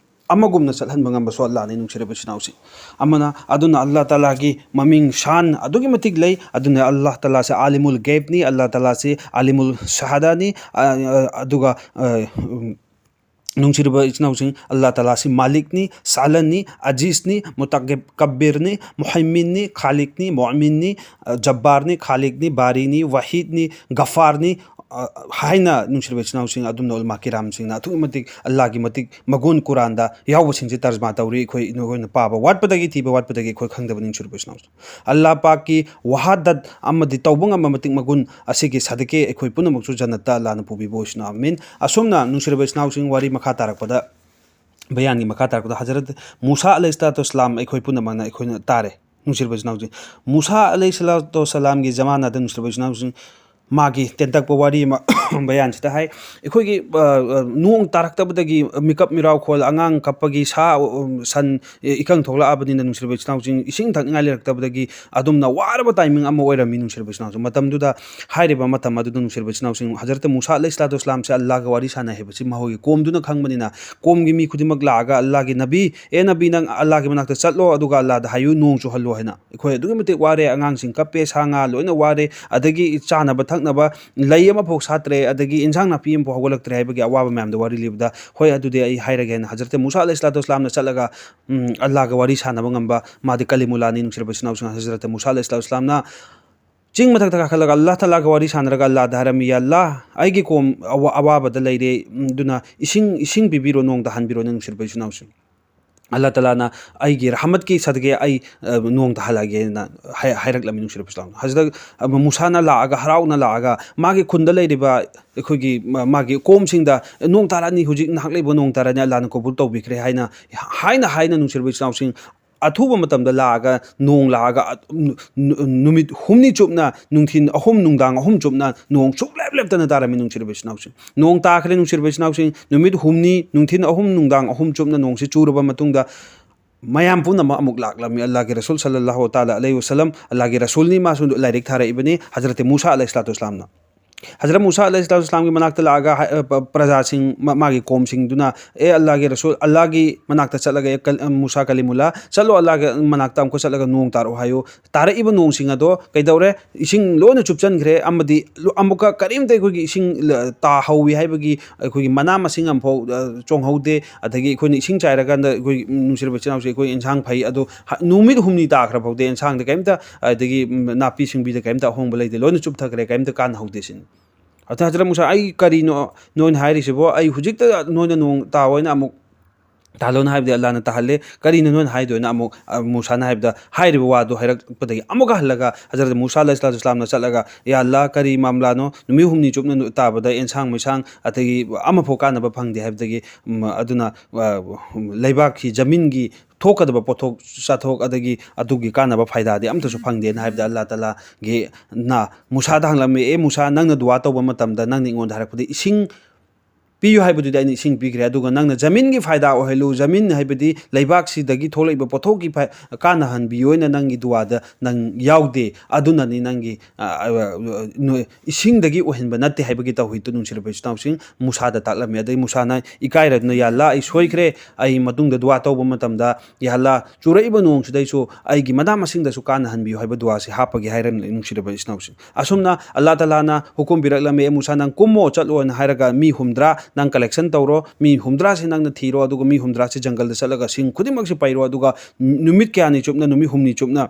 ꯑꯃꯒꯨꯝꯅ ꯆꯠꯍꯟꯕ ꯉꯝꯕꯁꯨ ꯑꯜꯂꯥꯍꯅꯤ, ꯅꯨꯡꯁꯤꯔꯕ ꯏꯆꯤꯟ ꯏꯅꯥꯎꯁꯤꯡ꯫ ꯑꯃꯅ, ꯑꯗꯨꯅ ꯑꯜꯂꯥꯍ ꯇꯥꯂꯥꯒꯤ ꯃꯃꯤꯡ ꯁꯥꯟ ꯑꯗꯨꯛꯀꯤ ꯃꯇꯤꯛ ꯂꯩ꯫ ꯑꯗꯨꯅ ꯑꯜꯂꯥꯍ ꯇꯥꯂꯥꯁꯦ ꯑꯥꯂꯤꯃꯨꯜ ꯒꯩꯕꯅꯤ, ꯑꯜꯂꯥꯍ ꯇꯥꯂꯥꯁꯦ ꯑꯥꯂꯤꯃꯨꯜ ꯁꯍꯥꯗꯥꯅꯤ, ꯑ, ꯑ, ꯑꯗꯨꯒ, ꯑ, ꯎꯝ, ꯅꯨꯡꯁꯤꯔꯕ ꯏꯆꯤꯟ ꯏꯅꯥꯎꯁꯤꯡ, ꯑꯜꯂꯥꯍ ꯇꯥꯂꯥꯁꯤ ꯃꯥꯂꯤꯛꯅꯤ, ꯁꯥꯂꯟꯅꯤ, ꯑꯖꯤꯖꯅꯤ, ꯃꯨꯇꯀꯕꯤꯔꯅꯤ, ꯃꯨꯍꯩꯃꯤꯟꯅꯤ, ꯈꯥꯂꯤꯛꯅꯤ, ꯃꯨꯑꯃꯤꯟꯅꯤ, ꯑ, ꯖꯕꯥꯔꯅꯤ, ꯈꯥꯂꯤꯛꯅꯤ, ꯕꯥꯔꯤꯅꯤ, ꯋꯥꯍꯤꯗꯅꯤ, ꯒꯐꯥꯔꯅꯤ, ꯑ, ꯍꯥꯏꯅ, ꯅꯨꯡꯁꯤꯔꯕ ꯏꯆꯤꯟ ꯏꯅꯥꯎꯁꯤꯡ, ꯑꯗꯨꯝꯅ ꯎꯂꯃꯥ ꯀꯤꯔꯥꯝꯁꯤꯡꯅ ꯑꯗꯨꯛꯀꯤ ꯃꯇꯤꯛ ꯑꯜꯂꯥꯍꯒꯤ ꯃꯇꯤꯛ ꯃꯒꯨꯟ ꯀꯨꯔꯥꯟꯗ ꯌꯥꯎꯕꯁꯤꯡꯁꯦ ꯇꯔꯖꯃꯥ ꯇꯧꯔꯤ꯫ ꯑꯩꯈꯣꯏ, ꯅꯈꯣꯏꯅ ꯄꯥꯕ ꯋꯥꯠꯄꯗꯒꯤ, ꯊꯤꯕ ꯋꯥꯠꯄꯗꯒꯤ ꯑꯩꯈꯣꯏ ꯈꯪꯗꯕꯅꯤ, ꯅꯨꯡꯁꯤꯔꯕ ꯏꯆꯤꯟ ꯏꯅꯥꯎꯁꯤꯡ꯫ ꯑꯜꯂꯥꯍ ꯄꯥꯛꯀꯤ ꯋꯥꯍꯗꯠ ꯑꯃꯗꯤ ꯇꯧꯕ ꯉꯝꯕ ꯃꯇꯤꯛ ꯃꯒꯨꯟ ꯑꯁꯤꯒꯤ ꯁꯗꯀꯦ ꯑꯩꯈꯣꯏ ꯄꯨꯝꯅꯃꯛꯁꯨ ꯖꯟꯅꯠꯇ ꯑꯜꯂꯥꯍꯅ ꯄꯨꯕꯤꯕ ꯑꯣꯏꯁꯅꯨ, ꯑꯃꯤꯟ꯫ ꯑꯁꯨꯝꯅ, ꯅꯨꯡꯁꯤꯔꯕ ꯏꯆꯤꯟ ꯏꯅꯥꯎꯁꯤꯡ, ꯋꯥꯔꯤ ꯃꯈꯥ ꯇꯥꯔꯛꯄꯗ, ꯕꯌꯥꯟꯒꯤ ꯃꯈꯥ ꯇꯥꯔꯛꯄꯗ ꯍꯖꯔꯠ ꯃꯨꯁꯥ ꯑꯂꯩꯍꯤꯁꯁꯂꯥꯇꯨ ꯋꯁꯁꯂꯥꯝ ꯑꯩꯈꯣꯏ ꯄꯨꯝꯅꯃꯛꯅ ꯑꯩꯈꯣꯏꯅ ꯇꯥꯔꯦ꯫ ꯅꯨꯡꯁꯤꯔꯕ ꯏꯆꯤꯟ ꯏꯅꯥꯎꯁꯤꯡ, ꯃꯨꯁꯥ ꯑꯂꯩꯍꯤ ꯁꯂꯥꯇꯨ ꯋꯁꯂꯥꯝꯒꯤ ꯖꯃꯥꯅꯥꯗ, ꯅꯨꯡꯁꯤꯔꯕ ꯏꯆꯤꯟ ꯏꯅꯥꯎꯁꯤꯡ, ꯃꯥꯒꯤ ꯇꯦꯟꯇꯛꯄ ꯋꯥꯔꯤ ꯑꯃ ꯕꯌꯥꯟꯁꯤꯗ ꯍꯥꯏ꯫ ꯑꯩꯈꯣꯏꯒꯤ, ꯑ, ꯑ, ꯅꯣꯡ ꯇꯥꯔꯛꯇꯕꯗꯒꯤ ꯃꯤꯀꯞ ꯃꯤꯔꯥꯎꯈꯣꯜ, ꯑꯉꯥꯡ ꯀꯞꯄꯒꯤ, ꯁꯥ, ꯑ, ꯁꯟ, ꯑ, ꯏꯀꯪ ꯊꯣꯛꯂꯛꯑꯕꯅꯤꯅ, ꯅꯨꯡꯁꯤꯔꯕ ꯏꯆꯤꯟ ꯏꯅꯥꯎꯁꯤꯡ, ꯏꯁꯤꯡ ꯊꯛꯅꯤꯡꯉꯥꯏ ꯂꯩꯔꯛꯇꯕꯗꯒꯤ ꯑꯗꯨꯝꯅ ꯋꯥꯔꯕ timing ꯑꯃ ꯑꯣꯏꯔꯝꯃꯤ, ꯅꯨꯡꯁꯤꯔꯕ ꯏꯆꯤꯟ ꯏꯅꯥꯎꯁꯤꯡ꯫ ꯃꯇꯝꯗꯨꯗ, ꯍꯥꯏꯔꯤꯕ ꯃꯇꯝ ꯑꯗꯨꯗ, ꯅꯨꯡꯁꯤꯔꯕ ꯏꯆꯤꯟ ꯏꯅꯥꯎꯁꯤꯡ, ꯍꯖꯔꯠ ꯃꯨꯁꯥ ꯑꯂꯩꯍꯤ ꯁꯂꯥꯇꯨ ꯋꯁꯂꯥꯝꯁꯦ ꯑꯜꯂꯥꯍꯒ ꯋꯥꯔꯤ ꯁꯥꯟꯅꯩ ꯍꯥꯏꯕꯁꯤ ꯃꯈꯣꯏꯒꯤ ꯀꯣꯝꯗꯨꯅ ꯈꯪꯕꯅꯤꯅ, ꯀꯣꯝꯒꯤ ꯃꯤ ꯈꯨꯗꯤꯡꯃꯛ ꯂꯥꯛꯑꯒ, "ꯑꯜꯂꯥꯍꯒꯤ ꯅꯕꯤ, ꯑꯦ ꯅꯕꯤ, ꯅꯪ ꯑꯜꯂꯥꯍꯒꯤ ꯃꯅꯥꯛꯇ ꯆꯠꯂꯣ, ꯑꯗꯨꯒ ꯑꯜꯂꯥꯍꯗ ꯍꯥꯏꯌꯨ, ꯅꯣꯡ ꯆꯨꯍꯜꯂꯣ" ꯍꯥꯏꯅ꯫ ꯑꯩꯈꯣꯏ ꯑꯗꯨꯛꯀꯤ ꯃꯇꯤꯛ ꯋꯥꯔꯦ, ꯑꯉꯥꯡꯁꯤꯡ ꯀꯞꯄꯦ, ꯁꯥ ꯉꯥ ꯂꯣꯏꯅ ꯋꯥꯔꯦ, ꯑꯗꯒꯤ ꯆꯥꯅꯕ ꯊꯛꯅꯕ ꯂꯩ ꯑꯃꯐꯥꯎ ꯁꯥꯠꯇ꯭ꯔꯦ, ꯑꯗꯒꯤ ꯏꯟꯁꯥꯡ ꯅꯥꯄꯤ ꯑꯃꯐꯥꯎ ꯍꯧꯒꯠꯂꯛꯇ꯭ꯔꯦ ꯍꯥꯏꯕꯒꯤ ꯑꯋꯥꯕ ꯃꯌꯥꯝꯗꯣ ꯋꯥꯔꯤ ꯂꯤꯕꯗ, "ꯍꯣꯏ, ꯑꯗꯨꯗꯤ ꯑꯩ ꯍꯥꯏꯔꯒꯦ" ꯍꯥꯏꯅ ꯍꯖꯔꯠ ꯃꯨꯁꯥ ꯑꯂꯩꯍꯤ ꯁꯂꯥꯇꯨ ꯋꯁꯂꯥꯝꯅ ꯆꯠꯂꯒ, ꯎꯝ, ꯑꯜꯂꯥꯍꯒ ꯋꯥꯔꯤ ꯁꯥꯟꯅꯕ ꯉꯝꯕ, ꯃꯥꯗꯤ ꯀꯂꯤꯃꯨꯜꯂꯥꯅꯤ, ꯅꯨꯡꯁꯤꯔꯕ ꯏꯆꯤꯟ ꯏꯅꯥꯎꯁꯤꯡ꯫ ꯍꯖꯔꯠ ꯃꯨꯁꯥ ꯑꯂꯩꯍꯤ ꯁꯂꯥꯇꯨ ꯋꯁꯂꯥꯝꯅ ꯆꯤꯡ ꯃꯊꯛꯇ ꯀꯥꯈꯠꯂꯒ ꯑꯜꯂꯥꯍ ꯇꯥꯂꯥꯒ ꯋꯥꯔꯤ ꯁꯥꯟꯅꯔꯒ ꯑꯜꯂꯥꯍꯗ ꯍꯥꯏꯔꯝꯃꯤ, "ꯌꯥ ꯑꯜꯂꯥꯍ, ꯑꯩꯒꯤ ꯀꯣꯝ ꯑꯋꯥ-, ꯑꯋꯥꯕꯗ ꯂꯩꯔꯦ, ꯎꯝ, ꯑꯗꯨꯅ ꯏꯁꯤꯡ, ꯏꯁꯤꯡ ꯄꯤꯕꯤꯔꯣ, ꯅꯣꯡ ꯇꯥꯍꯟꯕꯤꯔꯣ", ꯅꯨꯡꯁꯤꯔꯕ ꯏꯆꯤꯟ ꯏꯅꯥꯎꯁꯤꯡ꯫ ꯑꯜꯂꯥꯍ ꯇꯥꯂꯥꯅ ꯑꯩꯒꯤ ꯔꯍꯃꯠꯀꯤ ꯁꯗꯒꯦ ꯑꯩ, ꯑ, ꯅꯣꯡ ꯇꯥꯍꯜꯂꯛꯑꯒꯦꯅ ꯍꯥꯏ-, ꯍꯥꯏꯔꯛꯂꯝꯃꯤ, ꯅꯨꯡꯁꯤꯔꯕ ꯏꯆꯤꯟ ꯏꯅꯥꯎꯁꯤꯡ꯫ ꯍꯖꯔꯠ, ꯑ, ꯃꯨꯁꯥꯅ ꯂꯥꯛꯑꯒ ꯍꯔꯥꯎꯅ ꯂꯥꯛꯑꯒ ꯃꯥꯒꯤ ꯈꯨꯟꯗ ꯂꯩꯔꯤꯕ ꯑꯩꯈꯣꯏꯒꯤ ꯃ-, ꯃꯥꯒꯤ ꯀꯣꯝꯁꯤꯡꯗ, "ꯅꯣꯡ ꯇꯥꯔꯛꯑꯅꯤ, ꯍꯧꯖꯤꯛ ꯉꯥꯏꯍꯥꯛ ꯂꯩꯕ ꯅꯣꯡ ꯇꯥꯔꯛꯑꯅꯤ, ꯑꯜꯂꯥꯍꯅ ꯀꯕꯨꯜ ꯇꯧꯕꯤꯈ꯭ꯔꯦ" ꯍꯥꯏꯅ, ꯍꯥꯏꯅ, ꯍꯥꯏꯅ, ꯅꯨꯡꯁꯤꯔꯕ ꯏꯆꯤꯟ ꯏꯅꯥꯎꯁꯤꯡ, ꯑꯊꯨꯕ ꯃꯇꯝꯗ ꯂꯥꯛꯑꯒ, ꯅꯣꯡ ꯂꯥꯛꯑꯒ, ꯑ, ꯅꯨ-, ꯅꯨ-, ꯅꯨꯃꯤꯠ ꯍꯨꯝꯅꯤ ꯆꯨꯞꯅ, ꯅꯨꯡꯊꯤꯟ ꯑꯍꯨꯝ, ꯅꯨꯡꯗꯥꯡ ꯑꯍꯨꯝ ꯆꯨꯞꯅ ꯅꯣꯡ ꯁꯨꯛꯂꯦꯞ ꯂꯦꯞꯇꯅ ꯇꯥꯔꯝꯃꯤ, ꯅꯨꯡꯁꯤꯔꯕ ꯏꯆꯤꯟ ꯏꯅꯥꯎꯁꯤꯡ꯫ ꯅꯣꯡ ꯇꯥꯈ꯭ꯔꯦ, ꯅꯨꯡꯁꯤꯔꯕ ꯏꯆꯤꯟ ꯏꯅꯥꯎꯁꯤꯡ, ꯅꯨꯃꯤꯠ ꯍꯨꯝꯅꯤ, ꯅꯨꯡꯊꯤꯟ ꯑꯍꯨꯝ, ꯅꯨꯡꯗꯥꯡ ꯑꯍꯨꯝ ꯆꯨꯞꯅ ꯅꯣꯡꯁꯤ ꯆꯨꯔꯕ ꯃꯇꯨꯡꯗ, ꯃꯌꯥꯝ ꯄꯨꯝꯅꯃꯛ ꯑꯃꯨꯛ ꯂꯥꯛꯂꯝꯃꯤ꯫ ꯑꯜꯂꯥꯍꯒꯤ ꯔꯁꯨꯜ ꯁꯜꯂꯜꯂꯥꯍꯨ ꯇꯥꯂꯥ ꯑꯂꯩꯍꯤ ꯋꯁꯜꯂꯝ, ꯑꯜꯂꯥꯍꯒꯤ ꯔꯁꯨꯜꯅꯤ, ꯃꯥꯁꯨ ꯂꯥꯏꯔꯤꯛ ꯊꯥꯔꯛꯏꯕꯅꯤ, ꯍꯖꯔꯠ ꯃꯨꯁꯥ ꯑꯂꯩꯍꯤ ꯁꯂꯥꯇꯨ ꯋꯁꯂꯥꯝꯅ꯫ ꯍꯖꯔꯠ ꯃꯨꯁꯥ ꯑꯂꯩꯍꯤ ꯁꯂꯥꯇꯨ ꯋꯁꯂꯥꯝꯒꯤ ꯃꯅꯥꯛꯇ ꯂꯥꯛꯑꯒ ꯍꯥꯏ-, ꯑ, ꯄ-, ꯄ꯭ꯔꯖꯥꯁꯤꯡ, ꯃ-, ꯃꯥꯒꯤ ꯀꯣꯝꯁꯤꯡꯗꯨꯅ, "ꯑꯦ ꯑꯜꯂꯥꯍꯒꯤ ꯔꯁꯨꯜ, ꯑꯜꯂꯥꯍꯒꯤ ꯃꯅꯥꯛꯇ ꯆꯠꯂꯒ, ꯑꯦ ꯀꯜ-, ꯑ, ꯃꯨꯁꯥ ꯀꯂꯤꯃꯨꯜꯂꯥ, ꯆꯠꯂꯣ, ꯑꯜꯂꯥꯍꯒꯤ ꯃꯅꯥꯛꯇ ꯑꯃꯨꯛꯀ ꯆꯠꯂꯒ ꯅꯣꯡ ꯇꯥꯔꯛꯑꯣ ꯍꯥꯏꯌꯨ"꯫ ꯇꯥꯔꯛꯏꯕ ꯅꯣꯡꯁꯤꯡ ꯑꯗꯣ ꯀꯩꯗꯧꯔꯦ? ꯏꯁꯤꯡ ꯂꯣꯏꯅ ꯆꯨꯞꯁꯤꯟꯈ꯭ꯔꯦ, ꯑꯃꯗꯤ ꯂꯨ-, ꯑꯃꯨꯛꯀ ꯀꯔꯤꯝꯇ ꯑꯩꯈꯣꯏꯒꯤ ꯏꯁꯤꯡ ꯂ-, ꯇꯥꯍꯧꯋꯤ ꯍꯥꯏꯕꯒꯤ ꯑꯩꯈꯣꯏꯒꯤ ꯃꯅꯥ ꯃꯁꯤꯡ ꯑꯃꯐꯥꯎ, ꯑ, ꯆꯣꯡꯍꯧꯗꯦ꯫ ꯑꯗꯒꯤ ꯑꯩꯈꯣꯏꯅ ꯏꯁꯤꯡ ꯆꯥꯏꯔꯀꯥꯟꯗ ꯑꯩꯈꯣꯏ ꯅꯨꯡꯁꯤꯔꯕ ꯏꯆꯤꯟ ꯏꯅꯥꯎꯁꯦ, ꯑꯩꯈꯣꯏ ꯏꯟꯁꯥꯡ ꯐꯩ, ꯑꯗꯣ ꯍ-, ꯅꯨꯃꯤꯠ ꯍꯨꯝꯅꯤ ꯇꯥꯈ꯭ꯔ ꯐꯥꯎꯗ ꯏꯟꯁꯥꯡꯗ ꯀꯔꯤꯝꯇ, ꯑꯗꯒꯤ, ꯎꯝ, ꯅꯥꯄꯤ ꯁꯤꯡꯕꯤꯗ ꯀꯔꯤꯝꯇ ꯑꯍꯣꯡꯕ ꯂꯩꯇꯦ, ꯂꯣꯏꯅ ꯆꯨꯞꯊꯈ꯭ꯔꯦ, ꯀꯔꯤꯝꯇ ꯀꯥꯟꯅꯍꯧꯗꯦ ꯁꯤꯅꯤ꯫ ꯑꯗ ꯍꯖꯔꯠ ꯃꯨꯁꯥ, "ꯑꯩ ꯀꯔꯤꯅꯣ ꯅꯣꯏꯅ ꯍꯥꯏꯔꯤꯁꯤꯕꯣ? ꯑꯩ ꯍꯧꯖꯤꯛꯇ ꯅꯣꯏꯅ ꯅꯣꯡ ꯇꯥꯑꯣꯅ ꯑꯃꯨꯛ ꯇꯥꯍꯜꯂꯣꯅ ꯍꯥꯏꯕꯗꯤ ꯑꯜꯂꯥꯍꯅ ꯇꯥꯍꯜꯂꯦ꯫ ꯀꯔꯤꯅꯣ ꯅꯣꯏꯅ ꯍꯥꯏꯗꯣꯏꯅ?" ꯑꯃꯨꯛ, ꯑ, ꯃꯨꯁꯥꯅ ꯍꯥꯏꯕꯗ, ꯍꯥꯏꯔꯤꯕ ꯋꯥꯗꯨ ꯍꯥꯏꯔꯛꯄꯗꯒꯤ ꯑꯃꯨꯛꯀ ꯍꯜꯂꯒ ꯍꯖꯔꯠ ꯃꯨꯁꯥ ꯑꯂꯩꯍꯤꯁꯁꯂꯥꯇꯨ ꯋꯥꯁꯁꯂꯥꯝꯅ ꯆꯠꯂꯒ, "ꯌꯥ ꯑꯜꯂꯥꯍ, ꯀꯔꯤ ꯃꯥꯝꯂꯥꯅꯣ? ꯅꯨꯃꯤꯠ ꯍꯨꯝꯅꯤ ꯆꯨꯞꯅ ꯅꯨ-, ꯇꯥꯕꯗ ꯑꯦꯟꯁꯥꯡ ꯃꯩꯁꯥꯡ ꯑꯗꯒꯤ ꯑꯃꯐꯥꯎ ꯀꯥꯟꯅꯕ ꯐꯪꯗꯦ" ꯍꯥꯏꯕꯗꯒꯤ, ꯎꯝ, ꯑꯗꯨꯅ, ꯑ, ꯂꯩꯕꯥꯛꯀꯤ, ꯖꯃꯤꯟꯒꯤ ꯊꯣꯛꯀꯗꯕ ꯄꯣꯠꯊꯣꯛ ꯆꯥꯊꯣꯛ ꯑꯗꯒꯤ ꯑꯗꯨꯒꯤ ꯀꯥꯟꯅꯕ ꯐꯥꯏꯗꯥꯗꯤ ꯑꯝꯇꯁꯨ ꯐꯪꯗꯦꯅ ꯍꯥꯏꯕꯗ, ꯑꯜꯂꯥꯍ ꯇꯥꯂꯥꯒꯤ ꯅ ꯃꯨꯁꯥꯗ ꯍꯪꯂꯝꯃꯤ, "ꯑꯦ ꯃꯨꯁꯥ, ꯅꯪꯅ ꯗꯨꯋꯥ ꯇꯧꯕ ꯃꯇꯝꯗ ꯅꯪꯅ ꯑꯩꯉꯣꯟꯗ ꯍꯥꯏꯔꯛꯄꯗ ꯏꯁꯤꯡ ꯄꯤꯌꯨ ꯍꯥꯏꯕꯗꯨꯗꯤ ꯑꯩꯅ ꯏꯁꯤꯡ ꯄꯤꯈ꯭ꯔꯦ, ꯑꯗꯨꯒ ꯅꯪꯅ ꯖꯃꯤꯟꯒꯤ ꯐꯥꯏꯗꯥ ꯑꯣꯏꯍꯜꯂꯨ, ꯖꯃꯤꯟ ꯍꯥꯏꯕꯗꯤ ꯂꯩꯕꯥꯛꯁꯤꯗꯒꯤ ꯊꯣꯛꯂꯛꯏꯕ ꯄꯣꯠꯊꯣꯛꯀꯤ ꯐ-, ꯀꯥꯟꯅꯍꯟꯕꯤꯌꯨ ꯍꯥꯏꯅ ꯅꯪꯒꯤ ꯗꯨꯋꯥꯗ ꯅꯪ ꯌꯥꯎꯗꯦ, ꯑꯗꯨꯅꯅꯤ ꯅꯪꯒꯤ, ꯑ, ꯑ, ꯅꯣꯏ ꯏꯁꯤꯡꯗꯒꯤ ꯑꯣꯏꯍꯟꯕ ꯅꯠꯇꯦ" ꯍꯥꯏꯕꯒꯤ ꯇꯧꯍꯤꯗꯨ, ꯅꯨꯡꯁꯤꯔꯕ ꯏꯆꯤꯟ ꯏꯅꯥꯎꯁꯤꯡ, ꯃꯨꯁꯥꯗ ꯇꯥꯛꯂꯝꯃꯤ꯫ ꯑꯗꯩ ꯃꯨꯁꯥꯅ ꯏꯀꯥꯏꯔꯗꯨꯅ, "ꯌꯥ ꯑꯜꯂꯥꯍ, ꯑꯩ ꯁꯣꯏꯈ꯭ꯔꯦ, ꯑꯩ ꯃꯇꯨꯡꯗ ꯗꯨꯋꯥ ꯇꯧꯕ ꯃꯇꯝꯗ, ꯌꯥ ꯑꯜꯂꯥꯍ, ꯆꯨꯔꯛꯏꯕ ꯅꯣꯡꯁꯤꯗꯩꯁꯨ ꯑꯩꯒꯤ ꯃꯅꯥ ꯃꯁꯤꯡꯗꯁꯨ ꯀꯥꯟꯅꯍꯟꯕꯤꯌꯨ" ꯍꯥꯏꯕ ꯗꯨꯋꯥꯁꯤ ꯍꯥꯞꯄꯒꯦ ꯍꯥꯏꯔꯝꯂꯤ, ꯅꯨꯡꯁꯤꯔꯕ ꯏꯆꯤꯟ ꯏꯅꯥꯎꯁꯤꯡ꯫ ꯑꯁꯨꯝꯅ ꯑꯜꯂꯥꯍ ꯇꯥꯂꯥꯅ ꯍꯨꯀꯨꯝ ꯄꯤꯔꯛꯂꯝꯃꯤ, "ꯑꯦ ꯃꯨꯁꯥ, ꯅꯪ ꯀꯨꯝꯃꯣ, ꯆꯠꯂꯣꯅ" ꯍꯥꯏꯔꯒ ꯃꯤ ꯍꯨꯝꯗ꯭ꯔꯥ ꯅꯪ collection ꯇꯧꯔꯣ, ꯃꯤ ꯍꯨꯝꯗ꯭ꯔꯥꯁꯤ ꯅꯪꯅ ꯊꯤꯔꯣ, ꯑꯗꯨꯒ ꯃꯤ ꯍꯨꯝꯗ꯭ꯔꯥꯁꯤ ꯖꯪꯒꯜꯗ ꯆꯠꯂꯒ ꯁꯤꯡ ꯈꯨꯗꯤꯡꯃꯛꯁꯤ ꯄꯩꯔꯣ, ꯑꯗꯨꯒ ꯅꯨꯃꯤꯠ ꯀꯌꯥꯅꯤ ꯆꯨꯞꯅ, ꯅꯨꯃꯤꯠ ꯍꯨꯝꯅꯤ ꯆꯨꯞꯅ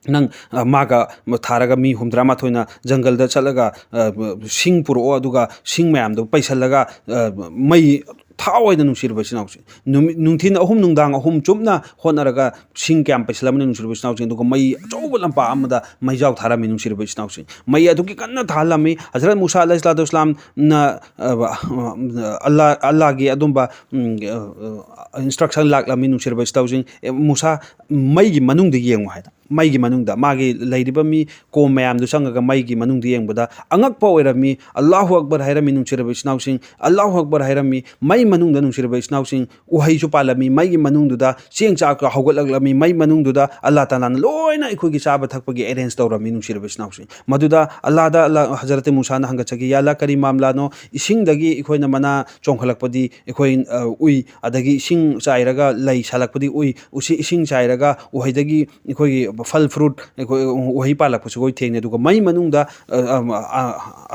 ꯅꯪ, ꯑ, ꯃꯥꯒ ꯊꯥꯔꯒ ꯃꯤ ꯍꯨꯝꯗ꯭ꯔꯥ ꯃꯥꯊꯣꯏꯅ ꯖꯪꯒꯜꯗ ꯆꯠꯂꯒ, ꯑ, ꯁꯤꯡ ꯄꯨꯔꯛꯑꯣ, ꯑꯗꯨꯒ ꯁꯤꯡ ꯃꯌꯥꯝꯗꯣ ꯄꯩꯁꯜꯂꯒ, ꯑ, ꯃꯩ ꯊꯥꯎ ꯍꯥꯏꯅ, ꯅꯨꯡꯁꯤꯔꯕ ꯏꯆꯤꯟ ꯏꯅꯥꯎꯁꯤꯡ꯫ ꯅꯨꯃꯤꯠ, ꯅꯨꯡꯊꯤꯟ ꯑꯍꯨꯝ, ꯅꯨꯡꯗꯥꯡ ꯑꯍꯨꯝ ꯆꯨꯞꯅ ꯍꯣꯠꯅꯔꯒ ꯁꯤꯡ ꯀꯌꯥꯝ ꯄꯩꯁꯜꯂꯝꯃꯅꯤ, ꯅꯨꯡꯁꯤꯔꯕ ꯏꯆꯤꯟ ꯏꯅꯥꯎꯁꯤꯡ? ꯑꯗꯨꯒ ꯃꯩ ꯑꯆꯧꯕ ꯂꯝꯄꯥꯛ ꯑꯃꯗ ꯃꯩꯖꯥꯎ ꯊꯥꯔꯝꯃꯤ, ꯅꯨꯡꯁꯤꯔꯕ ꯏꯆꯤꯟ ꯏꯅꯥꯎꯁꯤꯡ꯫ ꯃꯩ ꯑꯗꯨꯛꯀꯤ ꯀꯟꯅ ꯊꯥꯍꯜꯂꯝꯃꯤ꯫ ꯍꯖꯔꯠ ꯃꯨꯁꯥ ꯑꯂꯩꯍꯤꯁꯁꯂꯥꯇꯨ ꯋꯥꯁꯁꯂꯥꯝꯅ, ꯑ, ꯑ, ꯑꯜꯂꯥꯍ, ꯑꯜꯂꯥꯍꯒꯤ ꯑꯗꯨꯝꯕ, ꯎꯝ, ꯑ, ꯑ, instruction ꯂꯥꯛꯂꯝꯃꯤ, ꯅꯨꯡꯁꯤꯔꯕ ꯏꯆꯤꯟ ꯏꯅꯥꯎꯁꯤꯡ꯫ "ꯑꯦ, ꯃꯨꯁꯥ, ꯃꯩꯒꯤ ꯃꯅꯨꯡꯗ ꯌꯦꯡꯉꯨ" ꯍꯥꯏꯅ꯫ ꯃꯩꯒꯤ ꯃꯅꯨꯡꯗ ꯃꯥꯒꯤ ꯂꯩꯔꯤꯕ ꯃꯤ ꯀꯣꯝ ꯃꯌꯥꯝꯗꯨ ꯆꯪꯉꯒ ꯃꯩꯒꯤ ꯃꯅꯨꯡꯗ ꯌꯦꯡꯕꯗ ꯑꯉꯛꯄ ꯑꯣꯏꯔꯝꯃꯤ꯫ "ꯑꯜꯂꯥꯍꯨ ꯑꯛꯕꯔ" ꯍꯥꯏꯔꯝꯃꯤ, ꯅꯨꯡꯁꯤꯔꯕ ꯏꯆꯤꯟ ꯏꯅꯥꯎꯁꯤꯡ꯫ "ꯑꯜꯂꯥꯍꯨ ꯑꯛꯕꯔ" ꯍꯥꯏꯔꯝꯃꯤ꯫ ꯃꯩ ꯃꯅꯨꯡꯗ, ꯅꯨꯡꯁꯤꯔꯕ ꯏꯆꯤꯟ ꯏꯅꯥꯎꯁꯤꯡ, ꯎꯍꯩꯁꯨ ꯄꯥꯜꯂꯝꯃꯤ꯫ ꯃꯩꯒꯤ ꯃꯅꯨꯡꯗꯨꯗ ꯆꯦꯡ ꯆꯥꯛꯀ ꯍꯧꯒꯠꯂꯛꯂꯝꯃꯤ꯫ ꯃꯩ ꯃꯅꯨꯡꯗꯨꯗ ꯑꯜꯂꯥꯍ ꯇꯥꯂꯥꯅ ꯂꯣꯏꯅ ꯑꯩꯈꯣꯏꯒꯤ ꯆꯥꯕ ꯊꯛꯄꯒꯤ arrange ꯇꯧꯔꯝꯃꯤ, ꯅꯨꯡꯁꯤꯔꯕ ꯏꯆꯤꯟ ꯏꯅꯥꯎꯁꯤꯡ꯫ ꯃꯗꯨꯗ ꯑꯜꯂꯥꯍꯗ, ꯑꯜꯂꯥꯍ, ꯍꯖꯔꯠ ꯃꯨꯁꯥꯅ ꯍꯪꯒꯠꯆꯈꯤ, "ꯌꯥ ꯑꯜꯂꯥꯍ, ꯀꯔꯤ ꯃꯥꯝꯂꯥꯅꯣ? ꯏꯁꯤꯡꯗꯒꯤ ꯑꯩꯈꯣꯏꯅ ꯃꯅꯥ ꯆꯣꯡꯈꯠꯂꯛꯄꯗꯤ ꯑꯩꯈꯣꯏ, ꯑ, ꯎꯏ, ꯑꯗꯒꯤ ꯏꯁꯤꯡ ꯆꯥꯏꯔꯒ ꯂꯩ ꯁꯥꯠꯂꯛꯄꯗꯤ ꯎꯏ, ꯎꯁꯤ-, ꯏꯁꯤꯡ ꯆꯥꯏꯔꯒ ꯎꯍꯩꯗꯒꯤ ꯑꯩꯈꯣꯏꯒꯤ ꯐꯜ fruit, ꯑꯩꯈꯣꯏ ꯎꯍꯩ ꯄꯥꯜꯂꯛꯄꯁꯨ ꯑꯩꯈꯣꯏ ꯊꯦꯡꯅꯩ꯫ ꯑꯗꯨꯒ ꯃꯩ ꯃꯅꯨꯡꯗ, ꯑ, ꯑ, ꯑ,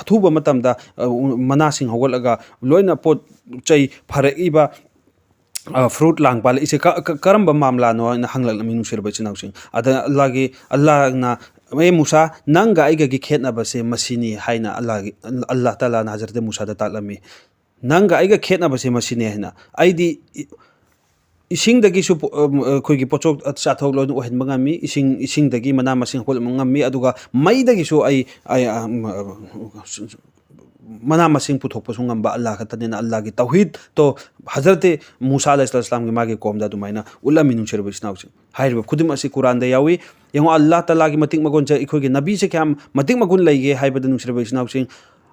ꯑꯊꯨꯕ ꯃꯇꯝꯗ, ꯑ, ꯎ-, ꯃꯅꯥꯁꯤꯡ ꯍꯧꯒꯠꯂꯒ ꯂꯣꯏꯅ ꯄꯣꯠ ꯆꯩ ꯐꯔꯛꯏꯕ, ꯑ, fruit ꯂꯥꯡ ꯄꯥꯜꯂꯛꯏꯁꯦ ꯀ-, ꯀ-, ꯀꯔꯝꯕ ꯃꯥꯝꯂꯥꯅꯣ?" ꯍꯥꯏꯅ ꯍꯪꯂꯛꯂꯝꯃꯤ, ꯅꯨꯡꯁꯤꯔꯕ ꯏꯆꯤꯟ ꯏꯅꯥꯎꯁꯤꯡ꯫ ꯑꯗ ꯑꯜꯂꯥꯍꯒꯤ, ꯑꯜꯂꯥꯍꯅ, "ꯑꯦ ꯃꯨꯁꯥ, ꯅꯪꯒ ꯑꯩꯒꯒꯤ ꯈꯦꯠꯅꯕꯁꯦ ꯃꯁꯤꯅꯤ" ꯍꯥꯏꯅ ꯑꯜꯂꯥꯍꯒꯤ, ꯑꯜꯂꯥꯍ ꯇꯥꯂꯥꯅ ꯍꯖꯔꯠ ꯃꯨꯁꯥꯗ ꯇꯥꯛꯂꯝꯃꯤ꯫ "ꯅꯪꯒ ꯑꯩꯒ ꯈꯦꯠꯅꯕꯁꯦ ꯃꯁꯤꯅꯤ" ꯍꯥꯏꯅ꯫ ꯑꯩꯗꯤ ꯏ-, ꯏꯁꯤꯡꯗꯒꯤꯁꯨ ꯄꯣ-, ꯑ, ꯑꯩꯈꯣꯏꯒꯤ ꯄꯣꯠꯊꯣꯛ ꯆꯥꯊꯣꯛ ꯂꯣꯏꯅ ꯑꯣꯏꯍꯟꯕ ꯉꯝꯃꯤ, ꯏꯁꯤꯡ, ꯏꯁꯤꯡꯗꯒꯤ ꯃꯅꯥ ꯃꯁꯤꯡ ꯍꯧꯒꯠꯂꯛꯄ ꯉꯝꯃꯤ, ꯑꯗꯨꯒ ꯃꯩꯗꯒꯤꯁꯨ ꯑꯩ, ꯑꯩ, ꯑ, ꯃ-, ꯃꯅꯥ ꯃꯁꯤꯡ ꯄꯨꯊꯣꯛꯄꯁꯨ ꯉꯝꯕ ꯑꯜꯂꯥꯍ ꯈꯛꯇꯅꯤꯅ, ꯑꯜꯂꯥꯍꯒꯤ ꯇꯧꯍꯤꯗꯇꯣ ꯍꯖꯔꯠ ꯃꯨꯁꯥ ꯑꯂꯩꯍꯤꯁꯁꯂꯥꯝꯒꯤ ꯃꯥꯒꯤ ꯀꯣꯝꯗ ꯑꯗꯨꯃꯥꯏꯅ ꯎꯠꯂꯝꯃꯤ, ꯅꯨꯡꯁꯤꯔꯕ ꯏꯆꯤꯟ ꯏꯅꯥꯎꯁꯤꯡ꯫ ꯍꯥꯏꯔꯤꯕ ꯈꯨꯗꯤꯡꯃꯛ ꯑꯁꯤ ꯀꯨꯔꯥꯟꯗ ꯌꯥꯎꯏ꯫ ꯌꯦꯡꯉꯣ, ꯑꯜꯂꯥꯍ ꯇꯥꯂꯥꯒꯤ ꯃꯇꯤꯛ ꯃꯒꯨꯟꯁꯦ, ꯑꯩꯈꯣꯏꯒꯤ ꯅꯕꯤꯁꯦ ꯀꯌꯥꯝ ꯃꯇꯤꯛ ꯃꯒꯨꯟ ꯂꯩꯒꯦ ꯍꯥꯏꯕꯗ, ꯅꯨꯡꯁꯤꯔꯕ ꯏꯆꯤꯟ ꯏꯅꯥꯎꯁꯤꯡ,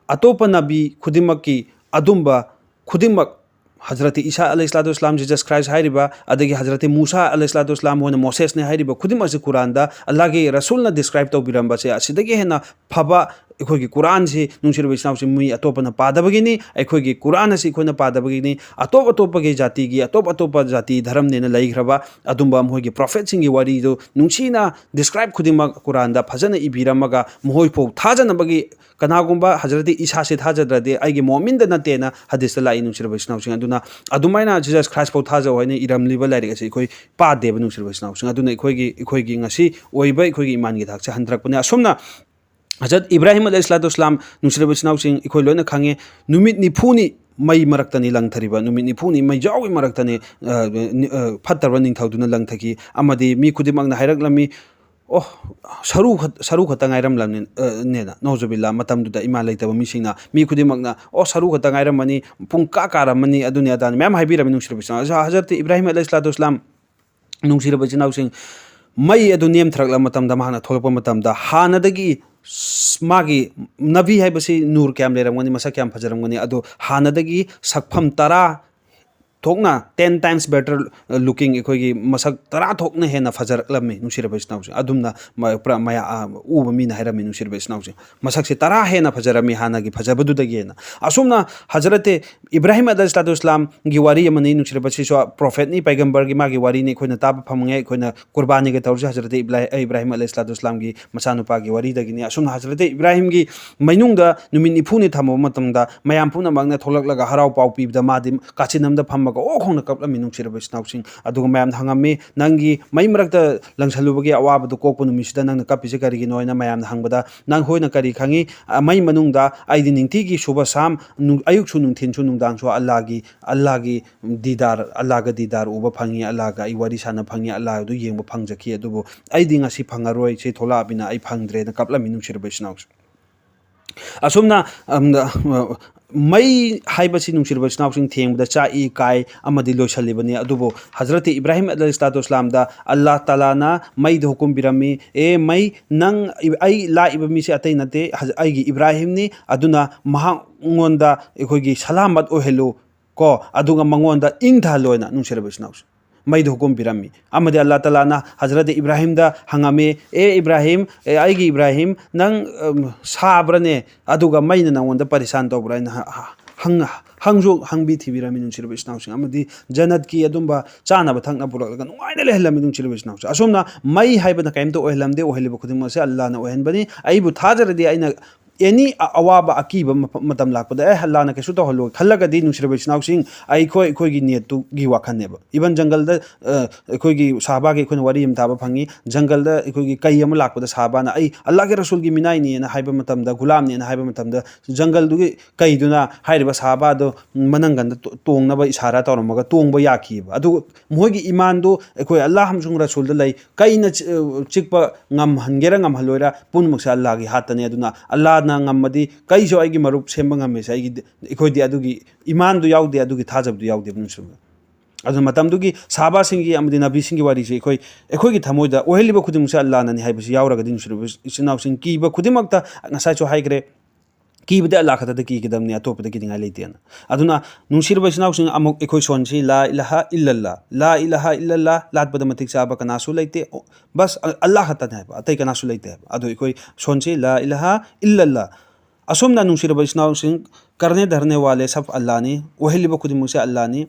ꯑꯇꯣꯞꯄ ꯅꯕꯤ ꯈꯨꯗꯤꯡꯃꯛꯀꯤ ꯑꯗꯨꯝꯕ ꯈꯨꯗꯤꯡꯃꯛ, ꯍꯖꯔꯠ ꯏꯁꯥ ꯑꯂꯩꯍꯤꯁꯁꯂꯥꯇꯨ ꯋꯥꯁꯁꯂꯥꯝ, ꯖꯤꯖꯁ ꯈ꯭ꯔꯥꯏꯁ ꯍꯥꯏꯔꯤꯕ, ꯑꯗꯒꯤ ꯍꯖꯔꯠ ꯃꯨꯁꯥ ꯑꯂꯩꯍꯤꯁꯁꯂꯥꯇꯨ ꯋꯥꯁꯁꯂꯥꯝ ꯍꯣꯏꯅ ꯃꯣꯁꯦꯁꯅꯦ ꯍꯥꯏꯔꯤꯕ ꯈꯨꯗꯤꯡꯃꯛ ꯑꯁꯤ ꯀꯨꯔꯥꯟꯗ ꯑꯜꯂꯥꯍꯒꯤ ꯔꯁꯨꯜꯅ describe ꯇꯧꯕꯤꯔꯝꯕꯁꯦ, ꯑꯁꯤꯗꯒꯤ ꯍꯦꯟꯅ ꯐꯕ ꯑꯩꯈꯣꯏꯒꯤ ꯀꯨꯔꯥꯟꯁꯤ, ꯅꯨꯡꯁꯤꯔꯕ ꯏꯆꯤꯟ ꯏꯅꯥꯎꯁꯤꯡ, ꯃꯤ ꯑꯇꯣꯞꯄꯅ ꯄꯥꯗꯕꯒꯤꯅꯤ꯫ ꯑꯩꯈꯣꯏꯒꯤ ꯀꯨꯔꯥꯟ ꯑꯁꯤ ꯑꯩꯈꯣꯏꯅ ꯄꯥꯗꯕꯒꯤꯅꯤ꯫ ꯑꯇꯣꯞ ꯑꯇꯣꯞꯄꯒꯤ ꯖꯥꯇꯤꯒꯤ, ꯑꯇꯣꯞ ꯑꯇꯣꯞꯄ ꯖꯥꯇꯤ ꯙꯔꯝꯅꯦꯅ ꯂꯩꯈ꯭ꯔꯕ ꯑꯗꯨꯝꯕ ꯃꯈꯣꯏꯒꯤ ꯄ꯭ꯔꯣꯐꯦꯠꯁꯤꯡꯒꯤ ꯋꯥꯔꯤꯗꯨ ꯅꯨꯡꯁꯤꯅ describe ꯈꯨꯗꯤꯡꯃꯛ ꯀꯨꯔꯥꯟꯗ ꯐꯖꯅ ꯏꯕꯤꯔꯝꯃꯒ, ꯃꯈꯣꯏꯐꯥꯎ ꯊꯥꯖꯅꯕꯒꯤ, ꯀꯅꯥꯒꯨꯝꯕ ꯍꯖꯔꯠ ꯏꯁꯥꯁꯦ ꯊꯥꯖꯗ꯭ꯔꯗꯤ ꯑꯩꯒꯤ ꯃꯣꯃꯤꯟꯗ ꯅꯠꯇꯦꯅ ꯍꯗꯤꯁꯇ ꯂꯥꯛꯏ, ꯅꯨꯡꯁꯤꯔꯕ ꯏꯆꯤꯟ ꯏꯅꯥꯎꯁꯤꯡ꯫ ꯑꯗꯨꯅ ꯑꯗꯨꯃꯥꯏꯅ ꯖꯤꯖꯁ ꯈ꯭ꯔꯥꯏꯁ ꯐꯥꯎ ꯊꯥꯖꯧ ꯍꯥꯏꯅ ꯏꯔꯝꯂꯤꯕ ꯂꯥꯏꯔꯤꯛ ꯑꯁꯤ ꯑꯩꯈꯣꯏ ꯄꯥꯗꯦꯕ, ꯅꯨꯡꯁꯤꯔꯕ ꯏꯆꯤꯟ ꯏꯅꯥꯎꯁꯤꯡ꯫ ꯑꯗꯨꯅ ꯑꯩꯈꯣꯏꯒꯤ, ꯑꯩꯈꯣꯏꯒꯤ ꯉꯁꯤ ꯑꯣꯏꯕ ꯑꯩꯈꯣꯏꯒꯤ ꯏꯃꯥꯟꯒꯤ ꯊꯥꯛꯁꯦ ꯍꯟꯊꯔꯛꯄꯅꯦ꯫ ꯑꯁꯨꯝꯅ ꯍꯖꯔꯠ ꯏꯕ꯭ꯔꯥꯍꯤꯝ ꯑꯂꯩꯍꯤꯁꯁꯂꯥꯇꯨ ꯋꯥꯁꯁꯂꯥꯝ, ꯅꯨꯡꯁꯤꯔꯕ ꯏꯆꯤꯟ ꯏꯅꯥꯎꯁꯤꯡ, ꯑꯩꯈꯣꯏ ꯂꯣꯏꯅ ꯈꯪꯉꯦ, ꯅꯨꯃꯤꯠ ꯅꯤꯐꯨꯅꯤ ꯃꯩ ꯃꯔꯛꯇꯅꯤ ꯂꯪꯊꯔꯤꯕ, ꯅꯨꯃꯤꯠ ꯅꯤꯐꯨꯅꯤ ꯃꯩꯖꯥꯎꯒꯤ ꯃꯔꯛꯇꯅꯤ, ꯑ, ꯅꯤ-, ꯑ, ꯐꯠꯇꯕ ꯅꯤꯡꯊꯧꯗꯨꯅ ꯂꯪꯊꯈꯤ꯫ ꯑꯃꯗꯤ ꯃꯤ ꯈꯨꯗꯤꯡꯃꯛꯅ ꯍꯥꯏꯔꯛꯂꯝꯃꯤ, "ꯑꯣ, ꯁꯔꯨ ꯈꯛ-, ꯁꯔꯨ ꯈꯛꯇ ꯉꯥꯏꯔꯝꯂꯝꯅꯤ", ꯑ, ꯅꯦꯅ, ꯅꯧꯖꯨꯕꯤꯜꯂꯥ, ꯃꯇꯝꯗꯨꯗ ꯏꯃꯥ ꯂꯩꯇꯕ ꯃꯤꯁꯤꯡꯅ, ꯃꯤ ꯈꯨꯗꯤꯡꯃꯛꯅ, "ꯑꯣ, ꯁꯔꯨ ꯈꯛꯇ ꯉꯥꯏꯔꯝꯃꯅꯤ, ꯄꯨꯡ ꯀꯥ ꯀꯥꯔꯝꯃꯅꯤ", ꯑꯗꯨꯅꯤ ꯑꯗꯥꯅꯤ ꯃꯌꯥꯝ ꯍꯥꯏꯕꯤꯔꯝꯃꯤ, ꯅꯨꯡꯁꯤꯔꯕ ꯏꯆꯤꯟ ꯏꯅꯥꯎ꯫ ꯍꯖꯔꯠ ꯏꯕ꯭ꯔꯥꯍꯤꯝ ꯑꯂꯩꯍꯤꯁꯁꯂꯥꯇꯨ ꯋꯥꯁꯁꯂꯥꯝ, ꯅꯨꯡꯁꯤꯔꯕ ꯏꯆꯤꯟ ꯏꯅꯥꯎꯁꯤꯡ, ꯃꯩ ꯑꯗꯨ ꯅꯦꯝꯊꯔꯛꯂꯕ ꯃꯇꯝꯗ, ꯃꯍꯥꯛꯅ ꯊꯣꯛꯂꯛꯄ ꯃꯇꯝꯗ, ꯍꯥꯟꯅꯗꯒꯤ ꯁ-, ꯃꯥꯒꯤ ꯅꯕꯤ ꯍꯥꯏꯕꯁꯤ ꯅꯨꯔ ꯀꯌꯥꯝ ꯂꯩꯔꯝꯒꯅꯤ, ꯃꯁꯛ ꯀꯌꯥꯝ ꯐꯖꯔꯝꯒꯅꯤ, ꯑꯗꯨ ꯍꯥꯟꯅꯗꯒꯤ ꯁꯛꯐꯝ ꯇꯔꯥ ꯊꯣꯛꯅ, ten times better looking, ꯑꯩꯈꯣꯏꯒꯤ ꯃꯁꯛ ꯇꯔꯥ ꯊꯣꯛꯅ ꯍꯦꯟꯅ ꯐꯖꯔꯛꯂꯝꯃꯤ, ꯅꯨꯡꯁꯤꯔꯕ ꯏꯆꯤꯟ ꯏꯅꯥꯎꯁꯤꯡ꯫ ꯑꯗꯨꯝꯅ ꯃ-, ꯄꯨꯔꯥ ꯃꯌꯥ-, ꯑ, ꯎꯕ ꯃꯤꯅ ꯍꯥꯏꯔꯝꯃꯤ, ꯅꯨꯡꯁꯤꯔꯕ ꯏꯆꯤꯟ ꯏꯅꯥꯎꯁꯤꯡ꯫ ꯃꯁꯛꯁꯦ ꯇꯔꯥ ꯍꯦꯟꯅ ꯐꯖꯔꯝꯃꯤ ꯍꯥꯟꯅꯒꯤ ꯐꯖꯕꯗꯨꯗꯒꯤ ꯍꯦꯟꯅ꯫ ꯑꯁꯨꯝꯅ ꯍꯖꯔꯠ ꯏꯕ꯭ꯔꯥꯍꯤꯝ ꯑꯂꯩꯍꯤꯁꯁꯂꯥꯇꯨ ꯋꯥꯁꯁꯂꯥꯝꯒꯤ ꯋꯥꯔꯤ ꯑꯃꯅꯤ, ꯅꯨꯡꯁꯤꯔꯕ, ꯁꯤꯁꯨ ꯄ꯭ꯔꯣꯐꯦꯠꯅꯤ, ꯄꯩꯒꯝꯕꯔꯒꯤ ꯃꯥꯒꯤ ꯋꯥꯔꯤꯅꯤ, ꯑꯩꯈꯣꯏꯅ ꯇꯥꯕ ꯐꯪꯉꯦ꯫ ꯑꯩꯈꯣꯏꯅ ꯀꯨꯔꯕꯥꯅꯤꯒ ꯇꯧꯔꯤꯁꯦ ꯍꯖꯔꯠ ꯏꯕ꯭ꯂꯥ-, ꯏꯕ꯭ꯔꯥꯍꯤꯝ ꯑꯂꯩꯍꯤꯁꯁꯂꯥꯇꯨ ꯋꯥꯁꯁꯂꯥꯝꯒꯤ ꯃꯆꯥꯅꯨꯄꯥꯒꯤ ꯋꯥꯔꯤꯗꯒꯤꯅꯤ꯫ ꯑꯁꯨꯝꯅ ꯍꯖꯔꯠ ꯏꯕ꯭ꯔꯥꯍꯤꯝꯒꯤ ꯃꯩꯅꯨꯡꯗ ꯅꯨꯃꯤꯠ ꯅꯤꯐꯨꯅꯤ ꯊꯝꯃꯕ ꯃꯇꯝꯗ, ꯃꯌꯥꯝ ꯄꯨꯝꯅꯃꯛꯅ ꯊꯣꯛꯂꯛꯂꯒ ꯍꯔꯥꯎ ꯄꯥꯎ ꯄꯤꯕꯗ, ꯃꯥꯗꯤ ꯀꯥꯆꯤꯟ ꯑꯃꯗ ꯐꯝꯃꯒ ꯑꯣꯛ ꯈꯣꯡꯅ ꯀꯞꯂꯝꯃꯤ, ꯅꯨꯡꯁꯤꯔꯕ ꯏꯆꯤꯟ ꯏꯅꯥꯎꯁꯤꯡ꯫ ꯑꯗꯨꯒ ꯃꯌꯥꯝꯅ ꯍꯪꯉꯝꯃꯤ, "ꯅꯪꯒꯤ ꯃꯩ ꯃꯔꯛꯇ ꯂꯪꯁꯜꯂꯨꯕꯒꯤ ꯑꯋꯥꯕꯗꯨ ꯀꯣꯛꯄ ꯅꯨꯃꯤꯠꯁꯤꯗ ꯅꯪꯅ ꯀꯞꯄꯤꯁꯦ ꯀꯔꯤꯒꯤꯅꯣ?" ꯍꯥꯏꯅ ꯃꯌꯥꯝꯅ ꯍꯪꯕꯗ, "ꯅꯪ ꯍꯣꯏꯅ ꯀꯔꯤ ꯈꯪꯉꯤ? ꯑ, ꯃꯩ ꯃꯅꯨꯡꯗ ꯑꯩꯗꯤ ꯅꯤꯡꯇꯤꯒꯤ ꯁꯨꯕ ꯁꯥꯝ, ꯅꯨ-, ꯑꯌꯨꯛꯁꯨ ꯅꯨꯡꯊꯤꯟꯁꯨ ꯅꯨꯡ-, ꯅꯨꯡꯗꯥꯡꯁꯨ ꯑꯜꯂꯥꯒꯤ, ꯑꯜꯂꯥꯒꯤ ꯗꯤꯗꯥꯔ, ꯑꯜꯂꯥꯒ ꯗꯤꯗꯥꯔ ꯎꯕ ꯐꯪꯉꯤ, ꯑꯜꯂꯥꯒ ꯑꯩ ꯋꯥꯔꯤ ꯁꯥꯟꯅ ꯐꯪꯉꯤ, ꯑꯜꯂꯥꯗꯨ ꯌꯦꯡꯕ ꯐꯪꯖꯈꯤ, ꯑꯗꯨꯕꯨ ꯑꯩꯗꯤ ꯉꯁꯤ ꯐꯪꯉꯔꯣꯏ, ꯁꯤ ꯊꯣꯛꯂꯛꯑꯕꯅꯤꯅ ꯑꯩ ꯐꯪꯗ꯭ꯔꯦꯅ ꯀꯞꯂꯝꯃꯤ, ꯅꯨꯡꯁꯤꯔꯕ ꯏꯆꯤꯟ ꯏꯅꯥꯎꯁꯤꯡ꯫ ꯑꯁꯨꯝꯅ, ꯑꯝ, ꯃꯩ ꯍꯥꯏꯕꯁꯤ, ꯅꯨꯡꯁꯤꯔꯕ ꯏꯆꯤꯟ ꯏꯅꯥꯎꯁꯤꯡ, ꯊꯦꯡꯕꯗ ꯆꯥꯛꯏ, ꯀꯥꯏ ꯑꯃꯗꯤ ꯂꯣꯏꯁꯤꯜꯂꯤꯕꯅꯤ꯫ ꯑꯗꯨꯕꯨ ꯍꯖꯔꯠ ꯏꯕ꯭ꯔꯥꯍꯤꯝ ꯑꯂꯩꯍꯤꯁꯁꯂꯥꯇꯨ ꯋꯥꯁꯂꯥꯝꯗ ꯑꯜꯂꯥꯍ ꯇꯥꯂꯥꯅ ꯃꯩꯗ ꯍꯨꯀꯨꯝ ꯄꯤꯔꯝꯃꯤ, "ꯑꯦ ꯃꯩ, ꯅꯪ, ꯑꯩ ꯂꯥꯛꯏꯕ ꯃꯤꯁꯦ ꯑꯇꯩ ꯅꯠꯇꯦ, ꯍꯖ-, ꯑꯩꯒꯤ ꯏꯕ꯭ꯔꯥꯍꯤꯝꯅꯤ, ꯑꯗꯨꯅ ꯃꯍꯥꯛꯉꯣꯟꯗ ꯑꯩꯈꯣꯏꯒꯤ ꯁꯂꯥꯃꯠ ꯑꯣꯏꯍꯜꯂꯨ ꯀꯣ, ꯑꯗꯨꯒ ꯃꯉꯣꯟꯗ ꯏꯪꯊꯍꯜꯂꯣꯅ", ꯅꯨꯡꯁꯤꯔꯕ ꯏꯆꯤꯟ ꯏꯅꯥꯎꯁꯤꯡ꯫ ꯃꯩꯗ ꯍꯨꯀꯨꯝ ꯄꯤꯔꯝꯃꯤ꯫ ꯑꯃꯗꯤ ꯑꯜꯂꯥꯍ ꯇꯥꯂꯥꯅ ꯍꯖꯔꯠ ꯏꯕ꯭ꯔꯥꯍꯤꯝꯗ ꯍꯪꯉꯝꯃꯤ, "ꯑꯦ ꯏꯕ꯭ꯔꯥꯍꯤꯝ, ꯑꯦ ꯑꯩꯒꯤ ꯏꯕ꯭ꯔꯥꯍꯤꯝ, ꯅꯪ, ꯑꯝ, ꯁꯥꯕ꯭ꯔꯅꯦ? ꯑꯗꯨꯒ ꯃꯩꯅ ꯅꯉꯣꯟꯗ ꯄꯔꯤꯁꯥꯟ ꯇꯧꯕ꯭ꯔꯥ?" ꯍꯥꯏꯅ ꯍ-, ꯍ-, ꯍꯪ-, ꯍꯪꯁꯨ ꯍꯪꯕꯤ ꯊꯤꯕꯤꯔꯝꯃꯤ, ꯅꯨꯡꯁꯤꯔꯕ ꯏꯆꯤꯟ ꯏꯅꯥꯎꯁꯤꯡ꯫ ꯑꯃꯗꯤ ꯖꯟꯅꯠꯀꯤ ꯑꯗꯨꯝꯕ ꯆꯥꯅꯕ ꯊꯛꯅꯕ ꯄꯨꯔꯛꯂꯒ ꯅꯨꯡꯉꯥꯏꯅ ꯂꯩꯍꯜꯂꯝꯃꯤ, ꯅꯨꯡꯁꯤꯔꯕ ꯏꯆꯤꯟ ꯏꯅꯥꯎꯁꯤꯡ꯫ ꯑꯁꯨꯝꯅ ꯃꯩ ꯍꯥꯏꯕꯅ ꯀꯔꯤꯝꯇ ꯑꯣꯏꯍꯜꯂꯝꯗꯦ, ꯑꯣꯏꯍꯜꯂꯤꯕ ꯈꯨꯗꯤꯡꯃꯛꯁꯦ ꯑꯜꯂꯥꯍꯅ ꯑꯣꯏꯍꯟꯕꯅꯤ꯫ ꯑꯩꯕꯨ ꯊꯥꯖꯔꯗꯤ ꯑꯩꯅ ꯑꯦꯅꯤ ꯑ-, ꯑꯋꯥꯕ ꯑꯀꯤꯕ ꯃꯐ-, ꯃꯇꯝ ꯂꯥꯛꯄꯗ, "ꯑꯦ, ꯑꯜꯂꯥꯅ ꯀꯩꯁꯨ ꯇꯧꯍꯜꯂꯣꯏ" ꯈꯜꯂꯒꯗꯤ, ꯅꯨꯡꯁꯤꯔꯕ ꯏꯆꯤꯟ ꯏꯅꯥꯎꯁꯤꯡ, ꯑꯩꯈꯣꯏ, ꯑꯩꯈꯣꯏꯒꯤ ꯅꯤꯌꯠꯇꯨꯒꯤ ꯋꯥꯈꯜꯅꯦꯕ꯫ ꯏꯚꯟ ꯖꯪꯒꯜꯗ, ꯑ, ꯑꯩꯈꯣꯏꯒꯤ ꯁꯍꯥꯕꯥꯒꯤ ꯑꯩꯈꯣꯏꯅ ꯋꯥꯔꯤ ꯑꯃ ꯇꯥꯕ ꯐꯪꯉꯤ꯫ ꯖꯪꯒꯜꯗ ꯑꯩꯈꯣꯏꯒꯤ ꯀꯩ ꯑꯃ ꯂꯥꯛꯄꯗ ꯁꯍꯥꯕꯥꯅ, "ꯑꯩ ꯑꯜꯂꯥꯒꯤ ꯔꯁꯨꯜꯒꯤ ꯃꯤꯅꯥꯏꯅꯦꯅ" ꯍꯥꯏꯕ ꯃꯇꯝꯗ, "ꯒꯨꯂꯥꯝꯅꯦꯅ" ꯍꯥꯏꯕ ꯃꯇꯝꯗ, ꯖꯪꯒꯜꯗꯨꯒꯤ ꯀꯩꯗꯨꯅ ꯍꯥꯏꯔꯤꯕ ꯁꯍꯥꯕꯥꯗꯣ ꯃꯅꯪꯒꯟꯗ ꯇꯣ-, ꯇꯣꯡꯅꯕ ꯏꯁꯥꯔꯥ ꯇꯧꯔꯝꯃꯒ ꯇꯣꯡꯕ ꯌꯥꯈꯤꯕ꯫ ꯑꯗꯨ ꯃꯈꯣꯏꯒꯤ ꯏꯃꯥꯟꯗꯨ ꯑꯩꯈꯣꯏ ꯑꯜꯂꯥꯍ ꯑꯃꯁꯨꯡ ꯔꯁꯨꯜꯗ ꯂꯩ꯫ ꯀꯩꯅ ꯆꯤ-, ꯆꯤꯛꯄ ꯉꯝꯍꯟꯒꯦꯔꯥ ꯉꯝꯍꯜꯂꯣꯏꯔꯥ, ꯄꯨꯝꯅꯃꯛꯁꯦ ꯑꯜꯂꯥꯍꯒꯤ ꯍꯥꯠꯇꯅꯤ꯫ ꯑꯗꯨꯅ ꯑꯜꯂꯥꯍꯅ ꯉꯝꯃꯗꯤ ꯀꯩꯁꯨ ꯑꯩꯒꯤ ꯃꯔꯨꯞ ꯁꯦꯝꯕ ꯉꯝꯃꯤꯁꯦ꯫ ꯑꯩꯒꯤ, ꯑꯩꯈꯣꯏꯗꯤ ꯑꯗꯨꯒꯤ ꯏꯃꯥꯟꯗꯨ ꯌꯥꯎꯗꯦ, ꯑꯗꯨꯒꯤ ꯊꯥꯖꯕꯗꯨ ꯌꯥꯎꯗꯦꯕ, ꯅꯨꯡꯁꯤꯕ꯫ ꯑꯗꯨꯅ ꯃꯇꯝꯗꯨꯒꯤ ꯁꯍꯥꯕꯥꯁꯤꯡꯒꯤ ꯑꯃꯗꯤ ꯅꯕꯤꯁꯤꯡꯒꯤ ꯋꯥꯔꯤꯁꯦ ꯑꯩꯈꯣꯏ, ꯑꯩꯈꯣꯏꯒꯤ ꯊꯃꯣꯏꯗ ꯑꯣꯏꯍꯜꯂꯤꯕ ꯈꯨꯗꯤꯡꯃꯛꯁꯦ ꯑꯜꯂꯥꯍꯅꯅꯤ ꯍꯥꯏꯕꯁꯤ ꯌꯥꯎꯔꯒꯗꯤ, ꯅꯨꯡꯁꯤꯔꯕ ꯏꯆꯤꯟ ꯏꯅꯥꯎꯁꯤꯡ, ꯀꯤꯕ ꯈꯨꯗꯤꯡꯃꯛꯇ, ꯉꯁꯥꯏꯁꯨ ꯍꯥꯏꯈ꯭ꯔꯦ, ꯀꯤꯕꯗꯤ ꯑꯜꯂꯥꯍ ꯈꯛꯇꯗ ꯀꯤꯒꯗꯕꯅꯤ, ꯑꯇꯣꯞꯄꯗ ꯀꯤꯅꯤꯡꯉꯥꯏ ꯂꯩꯇꯦꯅ꯫ ꯑꯗꯨꯅ, ꯅꯨꯡꯁꯤꯔꯕ ꯏꯆꯤꯟ ꯏꯅꯥꯎꯁꯤꯡ, ꯑꯃꯨꯛ ꯑꯩꯈꯣꯏ ꯁꯣꯟꯁꯤ, "ꯂꯥ ꯏꯂꯥꯍ ꯏꯜꯂꯜꯂꯥꯍ, ꯂꯥ ꯏꯂꯥꯍ ꯏꯜꯂꯜꯂꯥꯍ" ꯂꯥꯠꯄꯗ ꯃꯇꯤꯛ ꯆꯥꯕ ꯀꯅꯥꯁꯨ ꯂꯩꯇꯦ꯫ ꯑꯣ, ꯕꯁ ꯑ-, ꯑꯜꯂꯥꯍ ꯈꯛꯇꯅꯦ ꯍꯥꯏꯕ, ꯑꯇꯩ ꯀꯅꯥꯁꯨ ꯂꯩꯇꯦ ꯍꯥꯏꯕ꯫ ꯑꯗꯣ ꯑꯩꯈꯣꯏ ꯁꯣꯟꯁꯤ, "ꯂꯥ ꯏꯂꯥꯍ ꯏꯜꯂꯜꯂꯥꯍ"꯫ ꯑꯁꯨꯝꯅ, ꯅꯨꯡꯁꯤꯔꯕ ꯏꯆꯤꯟ ꯏꯅꯥꯎꯁꯤꯡ, "ꯀꯔꯅꯦ ꯙꯔꯅꯦ ꯋꯥꯂꯦ ꯁꯕ ꯑꯜꯂꯥꯍꯅꯤ", ꯑꯣꯏꯍꯜꯂꯤꯕ ꯈꯨꯗꯤꯡꯃꯛꯁꯦ ꯑꯜꯂꯥꯍꯅꯤ꯫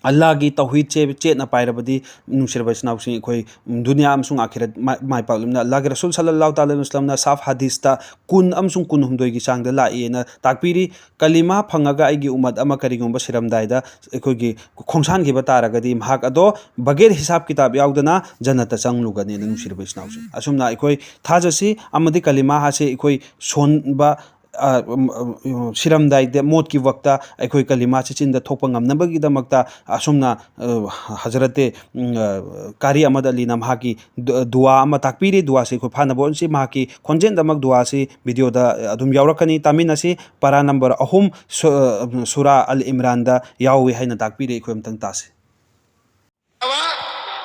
ꯑꯜꯂꯥꯍꯒꯤ ꯇꯧꯍꯤꯗꯁꯦ ꯆꯦꯠꯅ ꯄꯥꯏꯔꯕꯗꯤ, ꯅꯨꯡꯁꯤꯔꯕ ꯏꯆꯤꯟ ꯏꯅꯥꯎꯁꯤꯡ, ꯑꯩꯈꯣꯏ ꯗꯨꯅꯤꯌꯥ ꯑꯃꯁꯨꯡ ꯑꯥꯈꯤꯔꯠ ꯃꯥꯏ, ꯃꯥꯏ ꯄꯥꯛꯂꯤꯕꯅ꯫ ꯑꯜꯂꯥꯍꯒꯤ ꯔꯁꯨꯜ ꯁꯜꯂꯜꯂꯥꯍꯨ ꯇꯥꯂꯥ ꯑꯂꯩꯍꯤ ꯋꯁꯜꯂꯝꯅ ꯁꯥꯐ ꯍꯗꯤꯁꯇ ꯀꯨꯟ ꯑꯃꯁꯨꯡ ꯀꯨꯟꯍꯨꯝꯗꯣꯏꯒꯤ ꯆꯥꯡꯗ ꯂꯥꯛꯏꯅ ꯇꯥꯛꯄꯤꯔꯤ꯫ "ꯀꯂꯤꯃꯥ ꯐꯪꯉꯒ ꯑꯩꯒꯤ ꯎꯃꯠ ꯑꯃ ꯀꯔꯤꯒꯨꯝꯕ ꯁꯤꯔꯝꯗꯥꯏꯗ ꯑꯩꯈꯣꯏꯒꯤ ꯈꯣꯡꯁꯥꯟꯈꯤꯕ ꯇꯥꯔꯒꯗꯤ, ꯃꯍꯥꯛ ꯑꯗꯣ ꯕꯒꯦꯔ ꯍꯤꯁꯥꯕ ꯀꯤꯇꯥꯕ ꯌꯥꯎꯗꯅ ꯖꯟꯅꯠꯇ ꯆꯪꯂꯨꯒꯅꯤꯅ", ꯅꯨꯡꯁꯤꯔꯕ ꯏꯆꯤꯟ ꯏꯅꯥꯎꯁꯤꯡ꯫ ꯑꯁꯨꯝꯅ ꯑꯩꯈꯣꯏ ꯊꯥꯖꯁꯤ, ꯑꯃꯗꯤ ꯀꯂꯤꯃꯥ ꯑꯁꯤ ꯑꯩꯈꯣꯏ ꯁꯣꯟꯕ ꯑ, ꯎꯝ, ꯎꯝ, ꯁꯤꯔꯝꯗꯥꯏꯗ ꯃꯣꯠꯀꯤ ꯋꯛꯇ ꯑꯩꯈꯣꯏ ꯀꯂꯤꯃꯥꯁꯤ ꯆꯤꯟꯗ ꯊꯣꯛꯄ ꯉꯝꯅꯕꯒꯤꯗꯃꯛꯇ ꯑꯁꯨꯝꯅ, ꯑ, ꯍꯖꯔꯠꯇꯦ, ꯎꯝ, ꯑ, ꯀꯥꯔꯤ ꯑꯃꯗ ꯑꯂꯤꯅ ꯃꯍꯥꯛꯀꯤ ꯗꯨ-, ꯗꯨꯋꯥ ꯑꯃ ꯇꯥꯛꯄꯤꯔꯤ꯫ ꯗꯨꯋꯥꯁꯤ ꯑꯩꯈꯣꯏ ꯐꯥꯅꯕ ꯍꯣꯠꯅꯁꯤ꯫ ꯃꯍꯥꯛꯀꯤ ꯈꯣꯟꯖꯦꯜꯗꯃꯛ ꯗꯨꯋꯥꯁꯤ ꯚꯤꯗꯤꯑꯣꯗ ꯑꯗꯨꯝ ꯌꯥꯎꯔꯛꯀꯅꯤ꯫ ꯇꯥꯃꯤꯟꯅꯁꯤ꯫ ꯄꯔꯥ ꯅꯝꯕꯔ ꯑꯍꯨꯝ, ꯁꯨ-, ꯑ, ꯁꯨꯔꯥ ꯑꯜ ꯏꯝꯔꯥꯟꯗ ꯌꯥꯎꯏ ꯍꯥꯏꯅ ꯇꯥꯛꯄꯤꯔꯤ꯫ ꯑꯩꯈꯣꯏ ꯑꯃꯨꯛꯇꯪ ꯇꯥꯁꯤ꯫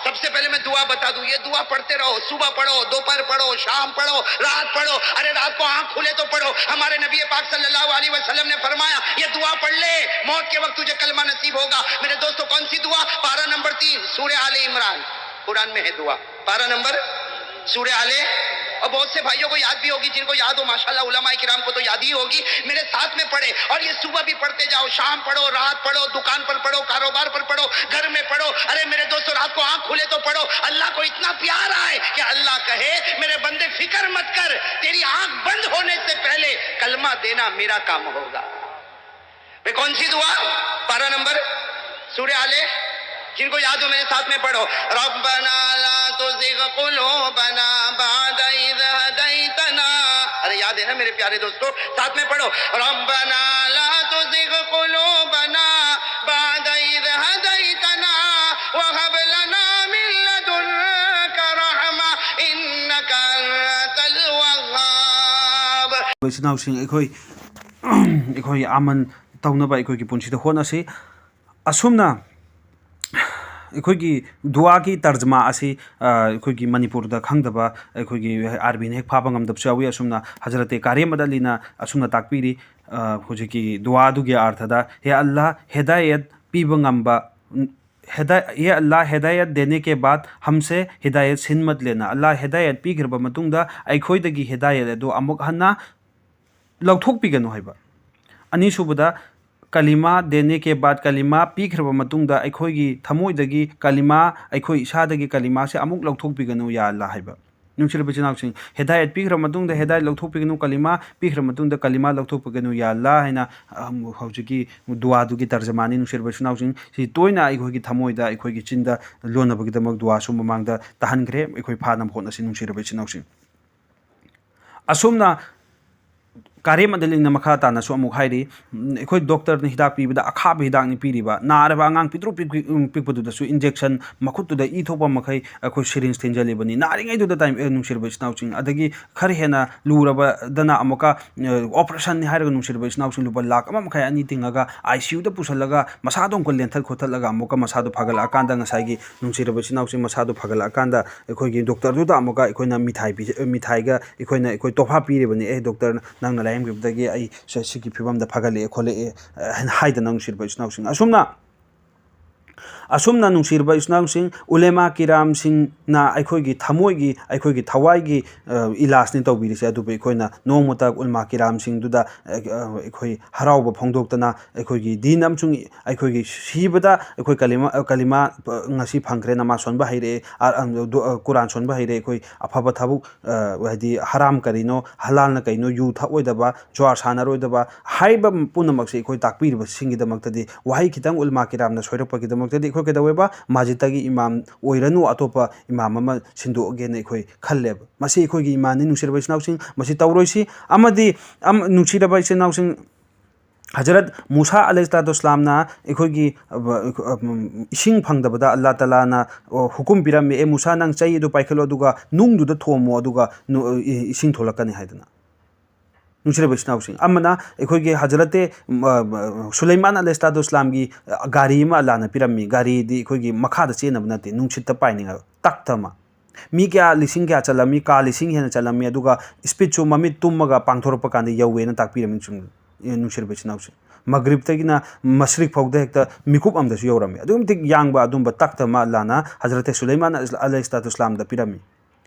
सबसे पहले मैं दुआ बता दूं, ये दुआ पढ़ते रहो, सुबह पढ़ो, दोपहर पढ़ो, शाम पढ़ो, रात पढ़ो। अरे, रात को आंख खुले तो पढ़ो। हमारे नबी पाक सल्लल्लाहु अलैहि वसल्लम ने फरमाया, ये दुआ पढ़ ले, मौत के वक्त तुझे कलमा नसीब होगा। मेरे दोस्तों, कौन सी दुआ? पारा नंबर तीन, सूरह आले इमरान, कुरान में है दुआ। पारा नंबर, सूरह आले। और बहुत से भाइयों को याद भी होगी, जिनको याद हो, माशाल्लाह, उलमाए किराम को तो याद ही होगी। मेरे साथ में पढ़े, और ये सुबह भी पढ़ते जाओ, शाम पढ़ो, रात पढ़ो, दुकान पर पढ़ो, कारोबार पर पढ़ो, घर में पढ़ो। अरे मेरे दोस्तों, रात को आंख खुले तो पढ़ो। अल्लाह को इतना प्यार आए कि अल्लाह कहे, मेरे बंदे, फिक्र मत कर, तेरी आंख बंद होने से पहले कलमा देना मेरा काम होगा। वे कौन सी दुआ? पारा नंबर, सूरह आले। जिनको याद हो, मेरे साथ में पढ़ो। रब्बना ला तुज़िग कुलूबना बअद इज़ हदैतना। अरे, याद है ना मेरे प्यारे दोस्तों? साथ में पढ़ो। रब्बना ला तुज़िग कुलूबना बअद इज़ हदैतना व हब लना मिन लदुनका रहमा इन्नका अंतल वह्हाब। ꯏꯆꯤꯟ ꯏꯅꯥꯎꯁꯤꯡ, ꯑꯩꯈꯣꯏ, ꯑꯩꯈꯣꯏ ꯑꯃꯟ ꯇꯧꯅꯕ ꯑꯩꯈꯣꯏꯒꯤ ꯄꯨꯟꯁꯤꯗ ꯍꯣꯠꯅꯁꯤ꯫ ꯑꯁꯨꯝꯅ ꯑꯩꯈꯣꯏꯒꯤ ꯗꯨꯋꯥꯒꯤ ꯇꯔꯖꯃꯥ ꯑꯁꯤ, ꯑ, ꯑꯩꯈꯣꯏꯒꯤ ꯃꯅꯤꯄꯨꯔꯗ ꯈꯪꯗꯕ, ꯑꯩꯈꯣꯏꯒꯤ ꯑꯥꯔꯕꯤꯅ ꯍꯦꯛ ꯐꯥꯕ ꯉꯝꯗꯕꯁꯨ ꯌꯥꯎꯏ꯫ ꯑꯁꯨꯝꯅ ꯍꯖꯔꯠꯇꯦ ꯀꯥꯔꯤ ꯑꯃꯗ ꯑꯂꯤꯅ ꯑꯁꯨꯝꯅ ꯇꯥꯛꯄꯤꯔꯤ, ꯑ, ꯍꯧꯖꯤꯛꯀꯤ ꯗꯨꯋꯥꯗꯨꯒꯤ ꯑꯥꯔꯊꯗ, ꯍꯦ ꯑꯜꯂꯥꯍ, ꯍꯤꯗꯥꯌꯠ ꯄꯤꯕ ꯉꯝꯕ, ꯍꯤꯗꯥ-, ꯍꯦ ꯑꯜꯂꯥꯍ, ꯍꯤꯗꯥꯌꯠ ꯗꯦꯅꯦ ꯀꯦ ꯕꯥꯗ ꯍꯝꯁꯦ ꯍꯤꯗꯥꯌꯠ ꯁꯤꯟ ꯃꯠ ꯂꯦꯅꯥ꯫ ꯑꯜꯂꯥꯍ ꯍꯤꯗꯥꯌꯠ ꯄꯤꯈ꯭ꯔꯕ ꯃꯇꯨꯡꯗ ꯑꯩꯈꯣꯏꯗꯒꯤ ꯍꯤꯗꯥꯌꯠ ꯑꯗꯨ ꯑꯃꯨꯛ ꯍꯟꯅ ꯂꯧꯊꯣꯛꯄꯤꯒꯅꯨ ꯍꯥꯏꯕ꯫ ꯑꯅꯤꯁꯨꯕꯗ, ꯀꯂꯤꯃꯥ ꯗꯦꯅꯦ ꯀꯦ ꯕꯥꯗ, ꯀꯂꯤꯃꯥ ꯄꯤꯈ꯭ꯔꯕ ꯃꯇꯨꯡꯗ ꯑꯩꯈꯣꯏꯒꯤ ꯊꯃꯣꯏꯗꯒꯤ ꯀꯂꯤꯃꯥ, ꯑꯩꯈꯣꯏ ꯏꯁꯥꯗꯒꯤ ꯀꯂꯤꯃꯥꯁꯦ ꯑꯃꯨꯛ ꯂꯧꯊꯣꯛꯄꯤꯒꯅꯨ, ꯌꯥ ꯑꯜꯂꯥꯍ ꯍꯥꯏꯕ꯫ ꯅꯨꯡꯁꯤꯔꯕ ꯏꯆꯤꯟ ꯏꯅꯥꯎꯁꯤꯡ, ꯍꯤꯗꯥꯌꯠ ꯄꯤꯈ꯭ꯔꯕ ꯃꯇꯨꯡꯗ ꯍꯤꯗꯥꯌꯠ ꯂꯧꯊꯣꯛꯄꯤꯒꯅꯨ, ꯀꯂꯤꯃꯥ ꯄꯤꯈ꯭ꯔꯕ ꯃꯇꯨꯡꯗ ꯀꯂꯤꯃꯥ ꯂꯧꯊꯣꯛꯄꯤꯒꯅꯨ, ꯌꯥ ꯑꯜꯂꯥꯍ ꯍꯥꯏꯅ, ꯑꯝ, ꯍꯧꯖꯤꯛꯀꯤ ꯗꯨꯋꯥꯗꯨꯒꯤ ꯇꯔꯖꯃꯥꯅꯤ꯫ ꯅꯨꯡꯁꯤꯔꯕ ꯏꯆꯤꯟ ꯏꯅꯥꯎꯁꯤꯡ, ꯁꯤ ꯇꯣꯏꯅ ꯑꯩꯈꯣꯏꯒꯤ ꯊꯃꯣꯏꯗ, ꯑꯩꯈꯣꯏꯒꯤ ꯆꯤꯟꯗ ꯂꯣꯟꯅꯕꯒꯤꯗꯃꯛ ꯗꯨꯋꯥꯁꯨ ꯃꯃꯥꯡꯗ ꯇꯥꯍꯟꯈ꯭ꯔꯦ꯫ ꯑꯩꯈꯣꯏ ꯐꯥꯅꯕ ꯍꯣꯠꯅꯁꯤ, ꯅꯨꯡꯁꯤꯔꯕ ꯏꯆꯤꯟ ꯏꯅꯥꯎꯁꯤꯡ꯫ ꯑꯁꯨꯝꯅ ꯀꯥꯔꯦꯝ ꯑꯗꯨꯂꯤꯅ ꯃꯈꯥ ꯇꯥꯅꯁꯨ ꯑꯃꯨꯛ ꯍꯥꯏꯔꯤ, ꯎꯝ, ꯑꯩꯈꯣꯏ ꯗꯣꯛꯇꯔꯅ ꯍꯤꯗꯥꯛ ꯄꯤꯕꯗ ꯑꯈꯥꯕ ꯍꯤꯗꯥꯛꯅꯤ ꯄꯤꯔꯤꯕ, ꯅꯥꯔꯕ ꯑꯉꯥꯡ ꯄꯤꯛꯇ꯭ꯔꯨ ꯄꯤꯛ-, ꯄꯤꯛ-, ꯎꯝ, ꯄꯤꯛꯄꯗꯨꯗꯁꯨ injection ꯃꯈꯨꯠꯇꯨꯗ ꯏ ꯊꯣꯛꯄ ꯃꯈꯩ ꯑꯩꯈꯣꯏ syringe ꯊꯤꯟꯖꯜꯂꯤꯕꯅꯤ꯫ ꯅꯥꯔꯤꯉꯩꯗꯨꯗ time, ꯑꯦ, ꯅꯨꯡꯁꯤꯔꯕ ꯏꯆꯤꯟ ꯏꯅꯥꯎꯁꯤꯡ, ꯑꯗꯒꯤ ꯈꯔ ꯍꯦꯟꯅ ꯂꯨꯔꯕꯗꯅ ꯑꯃꯨꯛꯀ, ꯑ, operation ꯅꯤ ꯍꯥꯏꯔꯒ ꯅꯨꯡꯁꯤꯔꯕ ꯏꯆꯤꯟ ꯏꯅꯥꯎꯁꯤꯡ ꯂꯨꯄꯥ ꯂꯥꯈ ꯑꯃ ꯃꯈꯥꯏ ꯑꯅꯤ ꯇꯤꯡꯉꯒ ICU ꯗ ꯄꯨꯁꯜꯂꯒ ꯃꯁꯥꯗꯣ ꯑꯃꯨꯛꯀ ꯂꯦꯟꯊꯠ ꯈꯣꯠꯊꯠꯂꯒ ꯑꯃꯨꯛꯀ ꯃꯁꯥꯗꯣ ꯐꯒꯠꯂꯛꯑꯀꯥꯟꯗ ꯉꯁꯥꯏꯒꯤ ꯅꯨꯡꯁꯤꯔꯕ ꯏꯆꯤꯟ ꯏꯅꯥꯎꯁꯤꯡ ꯃꯁꯥꯗꯣ ꯐꯒꯠꯂꯛꯑꯀꯥꯟꯗ ꯑꯩꯈꯣꯏꯒꯤ ꯗꯣꯛꯇꯔꯗꯨꯗ ꯑꯃꯨꯛꯀ ꯑꯩꯈꯣꯏꯅ ꯃꯤꯊꯥꯏ ꯄꯤ-, ꯃꯤꯊꯥꯏꯒ ꯑꯩꯈꯣꯏꯅ, ꯑꯩꯈꯣꯏ ꯇꯣꯐꯥ ꯄꯤꯔꯤꯕꯅꯤ, "ꯑꯦ ꯗꯣꯛꯇꯔ, ꯅꯪꯅ ꯂꯥꯌꯦꯡꯕꯤꯕꯗꯒꯤ ꯑꯩ ꯁ-, ꯁꯤꯒꯤ ꯐꯤꯕꯝꯗ ꯐꯒꯠꯂꯛꯑꯦ ꯈꯣꯠꯂꯛꯑꯦ", ꯑ, ꯍꯥꯏꯅ ꯍꯥꯏꯗꯅ ꯅꯨꯡꯁꯤꯔꯕ ꯏꯆꯤꯟ ꯏꯅꯥꯎꯁꯤꯡ꯫ ꯑꯁꯨꯝꯅ, ꯑꯁꯨꯝꯅ ꯅꯨꯡꯁꯤꯔꯕ ꯏꯆꯤꯟ ꯏꯅꯥꯎꯁꯤꯡ, ꯎꯂꯦꯃꯥ ꯀꯤꯔꯥꯝꯁꯤꯡꯅ ꯑꯩꯈꯣꯏꯒꯤ ꯊꯃꯣꯏꯒꯤ, ꯑꯩꯈꯣꯏꯒꯤ ꯊꯋꯥꯏꯒꯤ, ꯑ, ꯏꯂꯥꯖꯅꯤ ꯇꯧꯕꯤꯔꯤꯁꯦ꯫ ꯑꯗꯨꯕꯨ ꯑꯩꯈꯣꯏꯅ ꯅꯣꯡꯃꯇ ꯎꯂꯦꯃꯥ ꯀꯤꯔꯥꯝꯁꯤꯡꯗꯨꯗ, ꯑ, ꯑ, ꯑꯩꯈꯣꯏ ꯍꯔꯥꯎꯕ ꯐꯣꯡꯗꯣꯛꯇꯅ ꯑꯩꯈꯣꯏꯒꯤ ꯗꯤꯟ ꯑꯃꯁꯨꯡ ꯑꯩꯈꯣꯏꯒꯤ ꯁꯤꯕꯗ ꯑꯩꯈꯣꯏ ꯀꯂꯤꯃꯥ, ꯀꯂꯤꯃꯥ ꯉꯁꯤ ꯐꯪꯈ꯭ꯔꯦ, ꯅꯃꯥꯖ ꯁꯣꯟꯕ ꯍꯩꯔꯦ, ꯑ, ꯑ, ꯗꯨ-, ꯑ, ꯀꯨꯔꯥꯟ ꯁꯣꯟꯕ ꯍꯩꯔꯦ, ꯑꯩꯈꯣꯏ ꯑꯐꯕ ꯊꯕꯛ, ꯑ, ꯍꯥꯏꯗꯤ ꯍꯔꯥꯝ ꯀꯔꯤꯅꯣ, ꯍꯂꯥꯜꯅ ꯀꯩꯅꯣ, ꯌꯨ ꯊꯛꯑꯣꯏꯗꯕ, ꯖꯨꯋꯥꯔ ꯁꯥꯟꯅꯔꯣꯏꯗꯕ ꯍꯥꯏꯕ ꯄꯨꯝꯅꯃꯛꯁꯦ ꯑꯩꯈꯣꯏ ꯇꯥꯛꯄꯤꯔꯤꯕꯁꯤꯡꯒꯤꯗꯃꯛꯇꯗꯤ, ꯋꯥꯍꯩ ꯈꯤꯇꯪ ꯎꯂꯃꯥ ꯀꯤꯔꯥꯝꯅ ꯁꯣꯏꯔꯛꯄꯒꯤꯗꯃꯛꯇꯗꯤ ꯑꯩꯈꯣꯏ ꯀꯩꯗꯧꯋꯦꯕ? ꯃꯁꯖꯤꯠꯇꯒꯤ ꯏꯃꯥꯝ ꯑꯣꯏꯔꯅꯨ, ꯑꯇꯣꯞꯄ ꯏꯃꯥꯝ ꯑꯃ ꯁꯤꯟꯗꯣꯛꯑꯒꯦꯅ ꯑꯩꯈꯣꯏ ꯈꯜꯂꯦꯕ꯫ ꯃꯁꯤ ꯑꯩꯈꯣꯏꯒꯤ ꯏꯃꯥꯟꯅꯤ, ꯅꯨꯡꯁꯤꯔꯕ ꯏꯆꯤꯟ ꯏꯅꯥꯎꯁꯤꯡ, ꯃꯁꯤ ꯇꯧꯔꯣꯏꯁꯤ꯫ ꯑꯃꯗꯤ ꯑꯝ-, ꯅꯨꯡꯁꯤꯔꯕ ꯏꯆꯤꯟ ꯏꯅꯥꯎꯁꯤꯡ, ꯍꯖꯔꯠ ꯃꯨꯁꯥ ꯑꯂꯩꯍꯤꯁꯁꯂꯥꯇꯨ ꯋꯥꯁꯁꯂꯥꯝꯅ ꯑꯩꯈꯣꯏꯒꯤ, ꯑ, ꯑ, ꯏꯁꯤꯡ ꯐꯪꯗꯕꯗ ꯑꯜꯂꯥ ꯇꯥꯂꯥꯅ, ꯑ, ꯍꯨꯀꯨꯝ ꯄꯤꯔꯝꯃꯤ, "ꯑꯦ ꯃꯨꯁꯥ, ꯅꯪ ꯆꯩ ꯑꯗꯨ ꯄꯥꯏꯈꯠꯂꯣ, ꯑꯗꯨꯒ ꯅꯨꯡꯗꯨꯗ ꯊꯣꯝꯃꯣ, ꯑꯗꯨꯒ ꯅꯨ-, ꯑ, ꯏ-, ꯏꯁꯤꯡ ꯊꯣꯛꯂꯛꯀꯅꯤ" ꯍꯥꯏꯗꯅ꯫ ꯅꯨꯡꯁꯤꯔꯕ ꯏꯆꯤꯟ ꯏꯅꯥꯎꯁꯤꯡ, ꯑꯃꯅ ꯑꯩꯈꯣꯏꯒꯤ ꯍꯖꯔꯠꯇꯦ, ꯎꯝ, ꯑ, ꯁꯨꯂꯩꯃꯥꯟ ꯑꯂꯩꯍꯤꯁꯁꯂꯥꯇꯨ ꯋꯥꯁꯁꯂꯥꯝꯒꯤ, ꯑ, ꯒꯥꯔꯤ ꯑꯃ ꯑꯜꯂꯥꯅ ꯄꯤꯔꯝꯃꯤ꯫ ꯒꯥꯔꯤꯗꯤ ꯑꯩꯈꯣꯏꯒꯤ ꯃꯈꯥꯗ ꯆꯦꯟꯅꯕ ꯅꯠꯇꯦ, ꯅꯨꯡꯁꯤꯠꯇ ꯄꯥꯏꯅꯤꯡꯉꯥꯏ, ꯇꯈꯇ ꯑꯃ꯫ ꯃꯤ ꯀꯌꯥ, ꯂꯤꯁꯤꯡ ꯀꯌꯥ ꯆꯠꯂꯝꯃꯤ? ꯀꯥ ꯂꯤꯁꯤꯡ ꯍꯦꯟꯅ ꯆꯠꯂꯝꯃꯤ꯫ ꯑꯗꯨꯒ speed ꯁꯨ ꯃꯃꯤꯠ ꯇꯨꯝꯃꯒ ꯄꯥꯡꯊꯣꯔꯛꯄ ꯀꯥꯟꯗ ꯌꯧꯋꯦꯅ ꯇꯥꯛꯄꯤꯔꯝꯃꯤ꯫ ꯆꯨꯝ-, ꯑꯦ, ꯅꯨꯡꯁꯤꯔꯕ ꯏꯆꯤꯟ ꯏꯅꯥꯎꯁꯤꯡ, ꯃꯒ꯭ꯔꯤꯕꯇꯒꯤꯅ ꯃꯁꯔꯤꯛ ꯐꯥꯎꯗ ꯍꯦꯛꯇ ꯃꯤꯀꯨꯞ ꯑꯃꯗꯁꯨ ꯌꯧꯔꯝꯃꯤ꯫ ꯑꯗꯨꯛꯀꯤ ꯃꯇꯤꯛ ꯌꯥꯡꯕ ꯑꯗꯨꯝꯕ ꯇꯈꯇ ꯑꯃ ꯑꯜꯂꯥꯅ ꯍꯖꯔꯠꯇꯦ ꯁꯨꯂꯩꯃꯥꯟ ꯑꯂꯩꯍꯤꯁꯁꯂꯥꯇꯨ ꯋꯥꯁꯁꯂꯥꯝꯗ ꯄꯤꯔꯝꯃꯤ꯫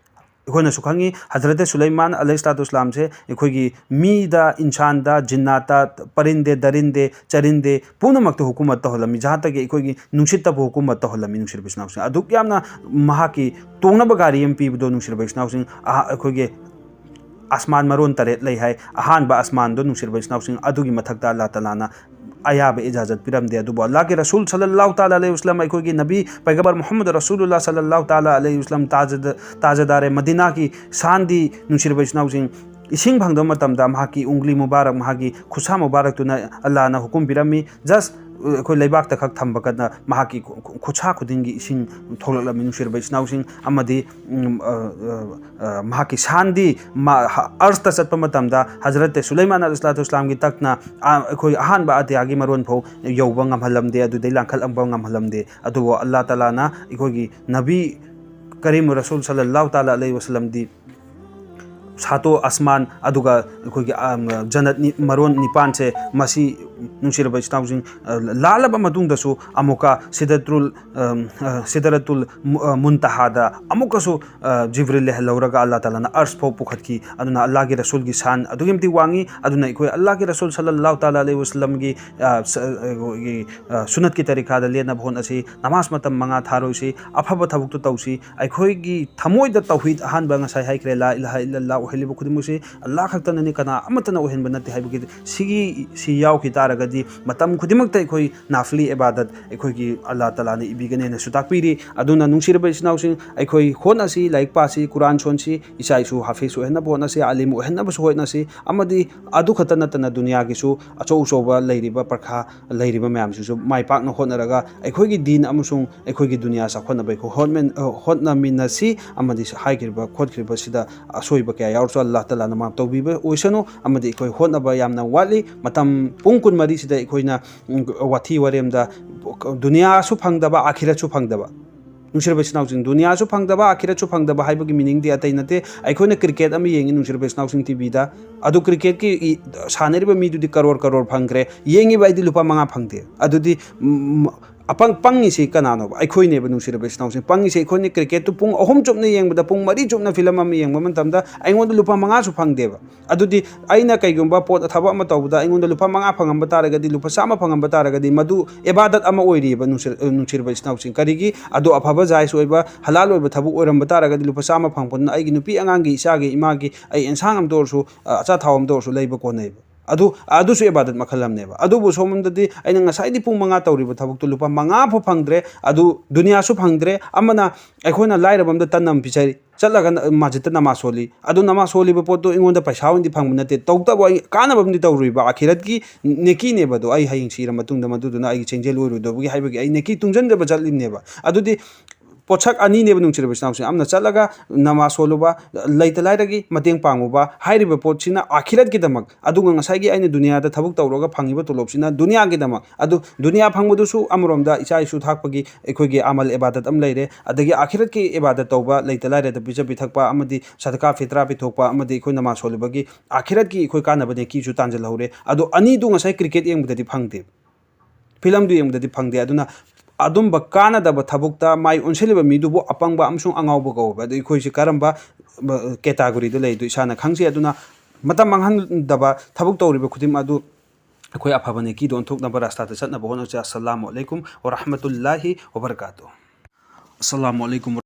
ꯑꯩꯈꯣꯏꯅꯁꯨ ꯈꯪꯉꯤ, ꯍꯖꯔꯠꯇꯦ ꯁꯨꯂꯩꯃꯥꯟ ꯑꯂꯩꯍꯤꯁꯁꯂꯥꯇꯨ ꯋꯥꯁꯁꯂꯥꯝꯁꯦ ꯑꯩꯈꯣꯏꯒꯤ ꯃꯤꯗ, ꯏꯟꯁꯥꯟꯗ, ꯖꯤꯟꯅꯥꯠꯇ, ꯄꯔꯤꯟꯗꯦ, ꯗꯔꯤꯟꯗꯦ, ꯆꯔꯤꯟꯗꯦ ꯄꯨꯝꯅꯃꯛꯇ ꯍꯨꯀꯨꯃꯠ ꯇꯧꯍꯜꯂꯝꯃꯤ꯫ ꯖꯍꯥꯠꯇꯒꯤ ꯑꯩꯈꯣꯏꯒꯤ ꯅꯨꯡꯁꯤꯠꯇꯕꯨ ꯍꯨꯀꯨꯃꯠ ꯇꯧꯍꯜꯂꯝꯃꯤ, ꯅꯨꯡꯁꯤꯔꯕ ꯏꯆꯤꯟ ꯏꯅꯥꯎꯁꯤꯡ꯫ ꯑꯗꯨꯛ ꯌꯥꯝꯅ ꯃꯍꯥꯛꯀꯤ ꯇꯣꯡꯅꯕ ꯒꯥꯔꯤ ꯑꯃ ꯄꯤꯕꯗꯣ, ꯅꯨꯡꯁꯤꯔꯕ ꯏꯆꯤꯟ ꯏꯅꯥꯎꯁꯤꯡ, ꯑꯍ-, ꯑꯩꯈꯣꯏꯒꯤ ꯑꯁꯃꯥꯟ ꯃꯔꯣꯟ ꯇꯔꯦꯠ ꯂꯩ ꯍꯥꯏ꯫ ꯑꯍꯥꯟꯕ ꯑꯁꯃꯥꯟꯗꯣ, ꯅꯨꯡꯁꯤꯔꯕ ꯏꯆꯤꯟ ꯏꯅꯥꯎꯁꯤꯡ, ꯑꯗꯨꯒꯤ ꯃꯊꯛꯇ ꯑꯜꯂꯥ ꯇꯥꯂꯥꯅ ꯑꯌꯥꯕ ꯏꯖꯥꯖꯠ ꯄꯤꯔꯝꯗꯦ꯫ ꯑꯗꯨꯕꯨ ꯑꯜꯂꯥꯍꯒꯤ ꯔꯁꯨꯜ ꯁꯜꯂꯜꯂꯥꯍꯨ ꯇꯥꯂꯥ ꯑꯂꯩꯍꯤ ꯋꯥꯁꯜꯂꯝ, ꯑꯩꯈꯣꯏꯒꯤ ꯅꯕꯤ ꯄꯩꯒꯝꯕꯔ ꯃꯨꯍꯝꯃꯗ ꯔꯁꯨꯂꯨꯜꯂꯥꯍ ꯁꯜꯂꯜꯂꯥꯍꯨ ꯇꯥꯂꯥ ꯑꯂꯩꯍꯤ ꯋꯥꯁꯜꯂꯝ, ꯇꯥꯖꯗ-, ꯇꯥꯖꯗꯥꯔꯦ ꯃꯗꯤꯅꯥꯒꯤ ꯁꯥꯟꯗꯤ, ꯅꯨꯡꯁꯤꯔꯕ ꯏꯆꯤꯟ ꯏꯅꯥꯎꯁꯤꯡ, ꯏꯁꯤꯡ ꯐꯪꯗꯕ ꯃꯇꯝꯗ ꯃꯍꯥꯛꯀꯤ ꯎꯪꯒ꯭ꯂꯤ ꯃꯨꯕꯥꯔꯛ, ꯃꯍꯥꯛꯀꯤ ꯈꯨꯠꯁꯥ ꯃꯨꯕꯥꯔꯛꯇꯨꯅ ꯑꯜꯂꯥꯍꯅ ꯍꯨꯀꯨꯝ ꯄꯤꯔꯝꯃꯤ꯫ Just ꯑꯩꯈꯣꯏ ꯂꯩꯕꯥꯛꯇ ꯈꯛ ꯊꯝꯕ ꯀꯟꯅ ꯃꯍꯥꯛꯀꯤ ꯈꯨ-, ꯈꯨ-, ꯈꯨꯠꯁꯥ ꯈꯨꯗꯤꯡꯒꯤ ꯏꯁꯤꯡ ꯊꯣꯛꯂꯛꯂꯝꯃꯤ꯫ ꯅꯨꯡꯁꯤꯔꯕ ꯏꯆꯤꯟ ꯏꯅꯥꯎꯁꯤꯡ, ꯑꯃꯗꯤ, ꯎꯝ, ꯑ, ꯑ, ꯑ, ꯃꯍꯥꯛꯀꯤ ꯁꯥꯟꯗꯤ ꯃꯥ-, ꯍ-, ꯑꯔꯁꯇ ꯆꯠꯄ ꯃꯇꯝꯗ ꯍꯖꯔꯠ ꯁꯨꯂꯩꯃꯥꯟ ꯑꯂꯩꯍꯤꯁꯁꯂꯥꯇꯨ ꯋꯥꯁꯁꯂꯥꯝꯒꯤ ꯇꯛꯅ, ꯑ, ꯑꯩꯈꯣꯏ ꯑꯍꯥꯟꯕ ꯑꯇꯤꯌꯥꯒꯤ ꯃꯔꯣꯟ ꯐꯥꯎ ꯌꯧꯕ ꯉꯝꯍꯜꯂꯝꯗꯦ, ꯑꯗꯨꯗꯩ ꯂꯥꯡꯈꯠꯂꯝꯕ ꯉꯝꯍꯜꯂꯝꯗꯦ꯫ ꯑꯗꯨꯕꯨ ꯑꯜꯂꯥꯍ ꯇꯥꯂꯥꯅ ꯑꯩꯈꯣꯏꯒꯤ ꯅꯕꯤ ꯀꯔꯤꯝ ꯔꯁꯨꯜ ꯁꯜꯂꯜꯂꯥꯍꯨ ꯇꯥꯂꯥ ꯑꯂꯩꯍꯤ ꯋꯥꯁꯜꯂꯝꯗꯤ ꯁꯥꯇꯣ ꯑꯁꯃꯥꯟ, ꯑꯗꯨꯒ ꯑꯩꯈꯣꯏꯒꯤ, ꯑꯝ, ꯖꯅꯠ ꯅꯤ-, ꯃꯔꯣꯟ ꯅꯤꯄꯥꯟꯁꯦ, ꯃꯁꯤ ꯅꯨꯡꯁꯤꯔꯕ ꯏꯆꯤꯟ ꯏꯅꯥꯎꯁꯤꯡ, ꯑ, ꯂꯥꯜꯂꯕ ꯃꯇꯨꯡꯗꯁꯨ ꯑꯃꯨꯛꯀ ꯁꯤꯗꯔꯇꯨꯜ, ꯑꯝ, ꯑ, ꯁꯤꯗꯔꯇꯨꯜ ꯃꯨ-, ꯑ, ꯃꯨꯟꯇꯍꯥꯗ ꯑꯃꯨꯛꯀꯁꯨ, ꯑ, ꯖꯤꯕ꯭ꯔꯤꯜ ꯂꯩꯍꯜꯍꯧꯔꯒ ꯑꯜꯂꯥꯍ ꯇꯥꯂꯥꯅ ꯑꯔꯁ ꯐꯥꯎ ꯄꯨꯈꯠꯈꯤ꯫ ꯑꯗꯨꯅ ꯑꯜꯂꯥꯍꯒꯤ ꯔꯁꯨꯜꯒꯤ ꯁꯥꯟ ꯑꯗꯨꯛꯀꯤ ꯃꯇꯤꯛ ꯋꯥꯡꯉꯤ꯫ ꯑꯗꯨꯅ ꯑꯩꯈꯣꯏ ꯑꯜꯂꯥꯍꯒꯤ ꯔꯁꯨꯜ ꯁꯜꯂꯜꯂꯥꯍꯨ ꯇꯥꯂꯥ ꯑꯂꯩꯍꯤ ꯋꯥꯁꯜꯂꯝꯒꯤ, ꯑ, ꯁ-, ꯑ, ꯑꯩꯈꯣꯏꯒꯤ, ꯑ, ꯁꯨꯅꯠꯀꯤ ꯇꯔꯤꯀꯥꯗ ꯂꯦꯟꯅꯕ ꯍꯣꯠꯅꯁꯤ, ꯅꯃꯥꯖ ꯃꯇꯝ ꯃꯉꯥ ꯊꯥꯔꯣꯏꯁꯤ, ꯑꯐꯕ ꯊꯕꯛꯇꯨ ꯇꯧꯁꯤ꯫ ꯑꯩꯈꯣꯏꯒꯤ ꯊꯃꯣꯏꯗ ꯇꯧꯍꯤꯗ ꯑꯍꯥꯟꯕ ꯉꯁꯥꯏ ꯍꯥꯏꯈ꯭ꯔꯦ, ꯂꯥ ꯏꯂꯥꯍ ꯏꯜꯂꯜꯂꯥꯍ ꯑꯣꯏꯍꯜꯂꯤꯕ ꯈꯨꯗꯤꯡꯃꯛꯁꯤ ꯑꯜꯂꯥꯍ ꯈꯛꯇꯅꯅꯤ, ꯀꯅꯥ ꯑꯃꯠꯇꯅ ꯑꯣꯏꯍꯟꯕ ꯅꯠꯇꯦ ꯍꯥꯏꯕꯒꯤ ꯁꯤꯒꯤ, ꯁꯤ ꯌꯥꯎꯈꯤ ꯇꯥꯔꯒꯗꯤ ꯃꯇꯝ ꯈꯨꯗꯤꯡꯃꯛꯇ ꯑꯩꯈꯣꯏ ꯅꯥꯐꯤꯂꯤ ꯏꯕꯥꯗꯠ ꯑꯩꯈꯣꯏꯒꯤ ꯑꯜꯂꯥꯍ ꯇꯥꯂꯥꯅ ꯏꯕꯤꯒꯅꯦꯅꯁꯨ ꯇꯥꯛꯄꯤꯔꯤ꯫ ꯑꯗꯨꯅ ꯅꯨꯡꯁꯤꯔꯕ ꯏꯆꯤꯟ ꯏꯅꯥꯎꯁꯤꯡ, ꯑꯩꯈꯣꯏ ꯍꯣꯠꯅꯁꯤ, ꯂꯥꯏꯔꯤꯛ ꯄꯥꯁꯤ, ꯀꯨꯔꯥꯟ ꯁꯣꯟꯁꯤ, ꯏꯆꯥ ꯏꯁꯨ ꯍꯥꯐꯤꯖ ꯑꯣꯏꯍꯟꯅꯕ ꯍꯣꯠꯅꯁꯤ, ꯑꯥꯂꯤꯝ ꯑꯣꯏꯍꯟꯅꯕꯁꯨ ꯍꯣꯠꯅꯁꯤ, ꯑꯃꯗꯤ ꯑꯗꯨ ꯈꯛꯇ ꯅꯠꯇꯅ ꯗꯨꯅꯤꯌꯥꯒꯤꯁꯨ ꯑꯆꯧ ꯑꯆꯧꯕ ꯂꯩꯔꯤꯕ ꯄꯔꯈꯥ ꯂꯩꯔꯤꯕ ꯃꯌꯥꯝꯁꯤꯁꯨ ꯃꯥꯏ ꯄꯥꯛꯅ ꯍꯣꯠꯅꯔꯒ ꯑꯩꯈꯣꯏꯒꯤ ꯗꯤꯟ ꯑꯃꯁꯨꯡ ꯑꯩꯈꯣꯏꯒꯤ ꯗꯨꯅꯤꯌꯥ ꯆꯥꯎꯈꯠꯅꯕ ꯑꯩꯈꯣꯏ ꯍꯣꯠꯃꯤꯟ-, ꯑ, ꯍꯣꯠꯅꯃꯤꯟꯅꯁꯤ꯫ ꯑꯃꯗꯤ ꯍꯥꯏꯈ꯭ꯔꯤꯕ ꯈꯣꯠꯈ꯭ꯔꯤꯕꯁꯤꯗ ꯑꯁꯣꯏꯕ ꯀꯌꯥ ꯌꯥꯎꯔꯁꯨ ꯑꯜꯂꯥꯍ ꯇꯥꯂꯥꯅ ꯃꯥꯐ ꯇꯧꯕꯤꯕ ꯑꯣꯏꯁꯅꯨ꯫ ꯑꯃꯗꯤ ꯑꯩꯈꯣꯏ ꯍꯣꯠꯅꯕ ꯌꯥꯝꯅ ꯋꯥꯠꯂꯤ꯫ ꯃꯇꯝ ꯄꯨꯡ ꯀꯨꯟꯃꯔꯤꯁꯤꯗ ꯑꯩꯈꯣꯏꯅ, ꯎꯝ, ꯋꯥꯊꯤ ꯋꯥꯔꯦꯝꯗ ꯗꯨꯅꯤꯌꯥꯁꯨ ꯐꯪꯗꯕ, ꯑꯥꯈꯤꯔꯠꯁꯨ ꯐꯪꯗꯕ꯫ ꯅꯨꯡꯁꯤꯔꯕ ꯏꯆꯤꯟ ꯏꯅꯥꯎꯁꯤꯡ, ꯗꯨꯅꯤꯌꯥꯁꯨ ꯐꯪꯗꯕ, ꯑꯥꯈꯤꯔꯠꯁꯨ ꯐꯪꯗꯕ ꯍꯥꯏꯕꯒꯤ meaning ꯗꯤ ꯑꯇꯩ ꯅꯠꯇꯦ꯫ ꯑꯩꯈꯣꯏꯅ cricket ꯑꯃ ꯌꯦꯡꯉꯤ, ꯅꯨꯡꯁꯤꯔꯕ ꯏꯆꯤꯟ ꯏꯅꯥꯎꯁꯤꯡ, ꯇꯤ ꯚꯤꯗ꯫ ꯑꯗꯨ cricket ꯀꯤ ꯏ-, ꯁꯥꯟꯅꯔꯤꯕ ꯃꯤꯗꯨꯗꯤ ꯀꯔꯣꯔ ꯀꯔꯣꯔ ꯐꯪꯈ꯭ꯔꯦ, ꯌꯦꯡꯉꯤꯕ ꯑꯩꯗꯤ ꯂꯨꯄꯥ ꯃꯉꯥ ꯐꯪꯗꯦ꯫ ꯑꯗꯨꯗꯤ, ꯎꯝ, ꯑꯄꯪ-, ꯄꯪꯉꯤꯁꯤ ꯀꯅꯥꯅꯣꯕ? ꯑꯩꯈꯣꯏꯅꯦꯕ, ꯅꯨꯡꯁꯤꯔꯕ ꯏꯆꯤꯟ ꯏꯅꯥꯎꯁꯤꯡ꯫ ꯄꯪꯉꯤꯁꯤ ꯑꯩꯈꯣꯏꯅ꯫ Cricket ꯇꯨ ꯄꯨꯡ ꯑꯍꯨꯝ ꯆꯨꯞꯅ ꯌꯦꯡꯕꯗ, ꯄꯨꯡ ꯃꯔꯤ ꯆꯨꯞꯅ film ꯑꯃ ꯌꯦꯡꯕ ꯃꯇꯝꯗ ꯑꯩꯉꯣꯟꯗ ꯂꯨꯄꯥ ꯃꯉꯥꯁꯨ ꯐꯪꯗꯦꯕ꯫ ꯑꯗꯨꯗꯤ ꯑꯩꯅ ꯀꯩꯒꯨꯝꯕ ꯄꯣꯠ, ꯊꯕꯛ ꯑꯃ ꯇꯧꯕꯗ ꯑꯩꯉꯣꯟꯗ ꯂꯨꯄꯥ ꯃꯉꯥ ꯐꯪꯉꯝꯕ ꯇꯥꯔꯒꯗꯤ, ꯂꯨꯄꯥ ꯆꯥꯝꯃ ꯐꯪꯉꯝꯕ ꯇꯥꯔꯒꯗꯤ, ꯃꯗꯨ ꯏꯕꯥꯗꯠ ꯑꯃ ꯑꯣꯏꯔꯤꯕ, ꯅꯨꯡꯁꯤ-, ꯅꯨꯡꯁꯤꯔꯕ ꯏꯆꯤꯟ ꯏꯅꯥꯎꯁꯤꯡ꯫ ꯀꯔꯤꯒꯤ? ꯑꯗꯨ ꯑꯐꯕ ꯖꯥꯏꯖ ꯑꯣꯏꯕ, ꯍꯂꯥꯜ ꯑꯣꯏꯕ ꯊꯕꯛ ꯑꯣꯏꯔꯝꯕ ꯇꯥꯔꯒꯗꯤ, ꯂꯨꯄꯥ ꯆꯥꯝꯃ ꯐꯪꯉꯛꯄꯗꯨꯅ ꯑꯩꯒꯤ ꯅꯨꯄꯤ ꯑꯉꯥꯡꯒꯤ, ꯏꯆꯥꯒꯤ, ꯏꯃꯥꯒꯤ, ꯑꯩ ꯑꯦꯟꯁꯥꯡ ꯑꯝꯇ ꯑꯣꯏꯔꯁꯨ, ꯑ, ꯑꯆꯥꯊꯥꯎ ꯑꯝꯇ ꯑꯣꯏꯔꯁꯨ ꯂꯩꯕ ꯀꯣꯟꯅꯩꯕ꯫ ꯑꯗꯨ, ꯑꯗꯨꯁꯨ ꯏꯕꯥꯗꯠ ꯃꯈꯜ ꯑꯃꯅꯦꯕ꯫ ꯑꯗꯨꯕꯨ ꯁꯣꯝꯗꯗꯤ ꯑꯩꯅ ꯉꯁꯥꯏꯗꯤ ꯄꯨꯡ ꯃꯉꯥ ꯇꯧꯔꯤꯕ ꯊꯕꯛꯇꯨ ꯂꯨꯄꯥ ꯃꯉꯥ ꯐꯥꯎ ꯐꯪꯗ꯭ꯔꯦ, ꯑꯗꯨ ꯗꯨꯅꯤꯌꯥꯁꯨ ꯐꯪꯗ꯭ꯔꯦ꯫ ꯑꯃꯅ ꯑꯩꯈꯣꯏꯅ ꯂꯥꯏꯔꯕ ꯑꯃꯗ ꯇꯟ ꯑꯃ ꯄꯤꯖꯔꯤ, ꯆꯠꯂꯒ ꯃꯁꯖꯤꯠꯇ ꯅꯃꯥꯖ ꯁꯣꯜꯂꯤ, ꯑꯗꯨ ꯅꯃꯥꯖ ꯁꯣꯜꯂꯤꯕ ꯄꯣꯠꯇꯨ ꯑꯩꯉꯣꯟꯗ ꯄꯩꯁꯥ ꯑꯣꯏꯅꯗꯤ ꯐꯪꯕ ꯅꯠꯇꯦ, ꯇꯧꯕꯇꯕꯨ ꯑꯩ ꯀꯥꯟꯅꯕ ꯑꯃꯗꯤ ꯇꯧꯔꯨꯏꯕ, ꯑꯥꯈꯤꯔꯠꯀꯤ ꯅꯦꯀꯤꯅꯦꯕ ꯑꯗꯣ꯫ ꯑꯩ ꯍꯌꯦꯡ ꯁꯤꯔ ꯃꯇꯨꯡꯗ ꯃꯗꯨꯗꯨꯅ ꯑꯩꯒꯤ ꯆꯦꯡꯖꯦꯜ ꯑꯣꯏꯔꯣꯏꯗꯕꯒꯤ ꯍꯥꯏꯕꯒꯤ ꯑꯩ ꯅꯦꯀꯤ ꯇꯨꯡꯁꯤꯟꯖꯕ ꯆꯠꯂꯤꯕꯅꯦꯕ꯫ ꯑꯗꯨꯗꯤ ꯄꯣꯠꯁꯛ ꯑꯅꯤꯅꯦꯕ, ꯅꯨꯡꯁꯤꯔꯕ ꯏꯆꯤꯟ ꯏꯅꯥꯎꯁꯤꯡ꯫ ꯑꯃꯅ ꯆꯠꯂꯒ ꯅꯃꯥꯖ ꯁꯣꯜꯂꯨꯕ, ꯂꯩꯇ ꯂꯥꯏꯔꯒꯤ ꯃꯇꯦꯡ ꯄꯥꯡꯉꯨꯕ, ꯍꯥꯏꯔꯤꯕ ꯄꯣꯠꯁꯤꯅ ꯑꯥꯈꯤꯔꯠꯀꯤꯗꯃꯛ, ꯑꯗꯨꯒ ꯉꯁꯥꯏꯒꯤ ꯑꯩꯅ ꯗꯨꯅꯤꯌꯥꯗ ꯊꯕꯛ ꯇꯧꯔꯒ ꯐꯪꯉꯤꯕ ꯇꯣꯂꯣꯞꯁꯤꯅ ꯗꯨꯅꯤꯌꯥꯒꯤꯗꯃꯛ꯫ ꯑꯗꯨ ꯗꯨꯅꯤꯌꯥ ꯐꯪꯕꯗꯨꯁꯨ ꯑꯃꯔꯣꯝꯗ ꯏꯆꯥ ꯏꯁꯨ ꯊꯥꯛꯄꯒꯤ ꯑꯩꯈꯣꯏꯒꯤ ꯑꯃꯜ ꯏꯕꯥꯗꯠ ꯑꯃ ꯂꯩꯔꯦ, ꯑꯗꯒꯤ ꯑꯥꯈꯤꯔꯠꯀꯤ ꯏꯕꯥꯗꯠ ꯇꯧꯕ, ꯂꯩꯇ ꯂꯥꯏꯔꯗ ꯄꯤꯖ ꯄꯤꯊꯛꯄ ꯑꯃꯗꯤ ꯁꯗꯀꯥ ꯐꯤꯇ꯭ꯔꯥ ꯄꯤꯊꯣꯛꯄ ꯑꯃꯗꯤ ꯑꯩꯈꯣꯏ ꯅꯃꯥꯖ ꯁꯣꯜꯂꯨꯕꯒꯤ ꯑꯥꯈꯤꯔꯠꯀꯤ ꯑꯩꯈꯣꯏ ꯀꯥꯟꯅꯕ ꯅꯦꯀꯤꯁꯨ ꯇꯥꯟꯁꯤꯜꯍꯧꯔꯦ꯫ ꯑꯗꯣ ꯑꯅꯤꯗꯨ ꯉꯁꯥꯏ ꯀ꯭ꯔꯤꯀꯦꯠ ꯌꯦꯡꯕꯗꯗꯤ ꯐꯪꯗꯦ, ꯐꯤꯂꯝꯗꯨ ꯌꯦꯡꯕꯗꯗꯤ ꯐꯪꯗꯦ꯫ ꯑꯗꯨꯅ ꯑꯗꯨꯝꯕ ꯀꯥꯟꯅꯗꯕ ꯊꯕꯛꯇ ꯃꯥꯏ ꯑꯣꯟꯁꯤꯜꯂꯤꯕ ꯃꯤꯗꯨꯕꯨ ꯑꯄꯪꯕ ꯑꯃꯁꯨꯡ ꯑꯉꯥꯎꯕ ꯀꯧꯋꯦꯕ꯫ ꯑꯗꯨ ꯑꯩꯈꯣꯏꯁꯤ ꯀꯔꯝꯕ, ꯑ, ꯀꯦꯇꯥꯒꯣꯔꯤꯗ ꯂꯩꯗꯣ ꯏꯁꯥꯅ ꯈꯪꯖꯩ꯫ ꯑꯗꯨꯅ ꯃꯇꯝ ꯃꯥꯡꯍꯟꯗꯕ, ꯊꯕꯛ ꯇꯧꯔꯤꯕ ꯈꯨꯗꯤꯡꯃꯛ ꯑꯗꯨ ꯑꯩꯈꯣꯏ ꯑꯐꯕ ꯅꯦꯀꯤꯗ ꯑꯣꯟꯊꯣꯛꯅꯕ ꯔꯥꯁꯇꯥꯗ ꯆꯠꯅꯕ ꯍꯣꯠꯅꯁꯤ꯫ ꯑꯁꯁꯂꯥꯃꯨ ꯑꯂꯩꯀꯨꯝ ꯋꯔꯍꯃꯇꯨꯜꯂꯥꯍꯤ ꯋꯕꯔꯀꯥꯇꯨ꯫ ꯑꯁꯁꯂꯥꯃꯨ ꯑꯂꯩꯀꯨꯝ꯫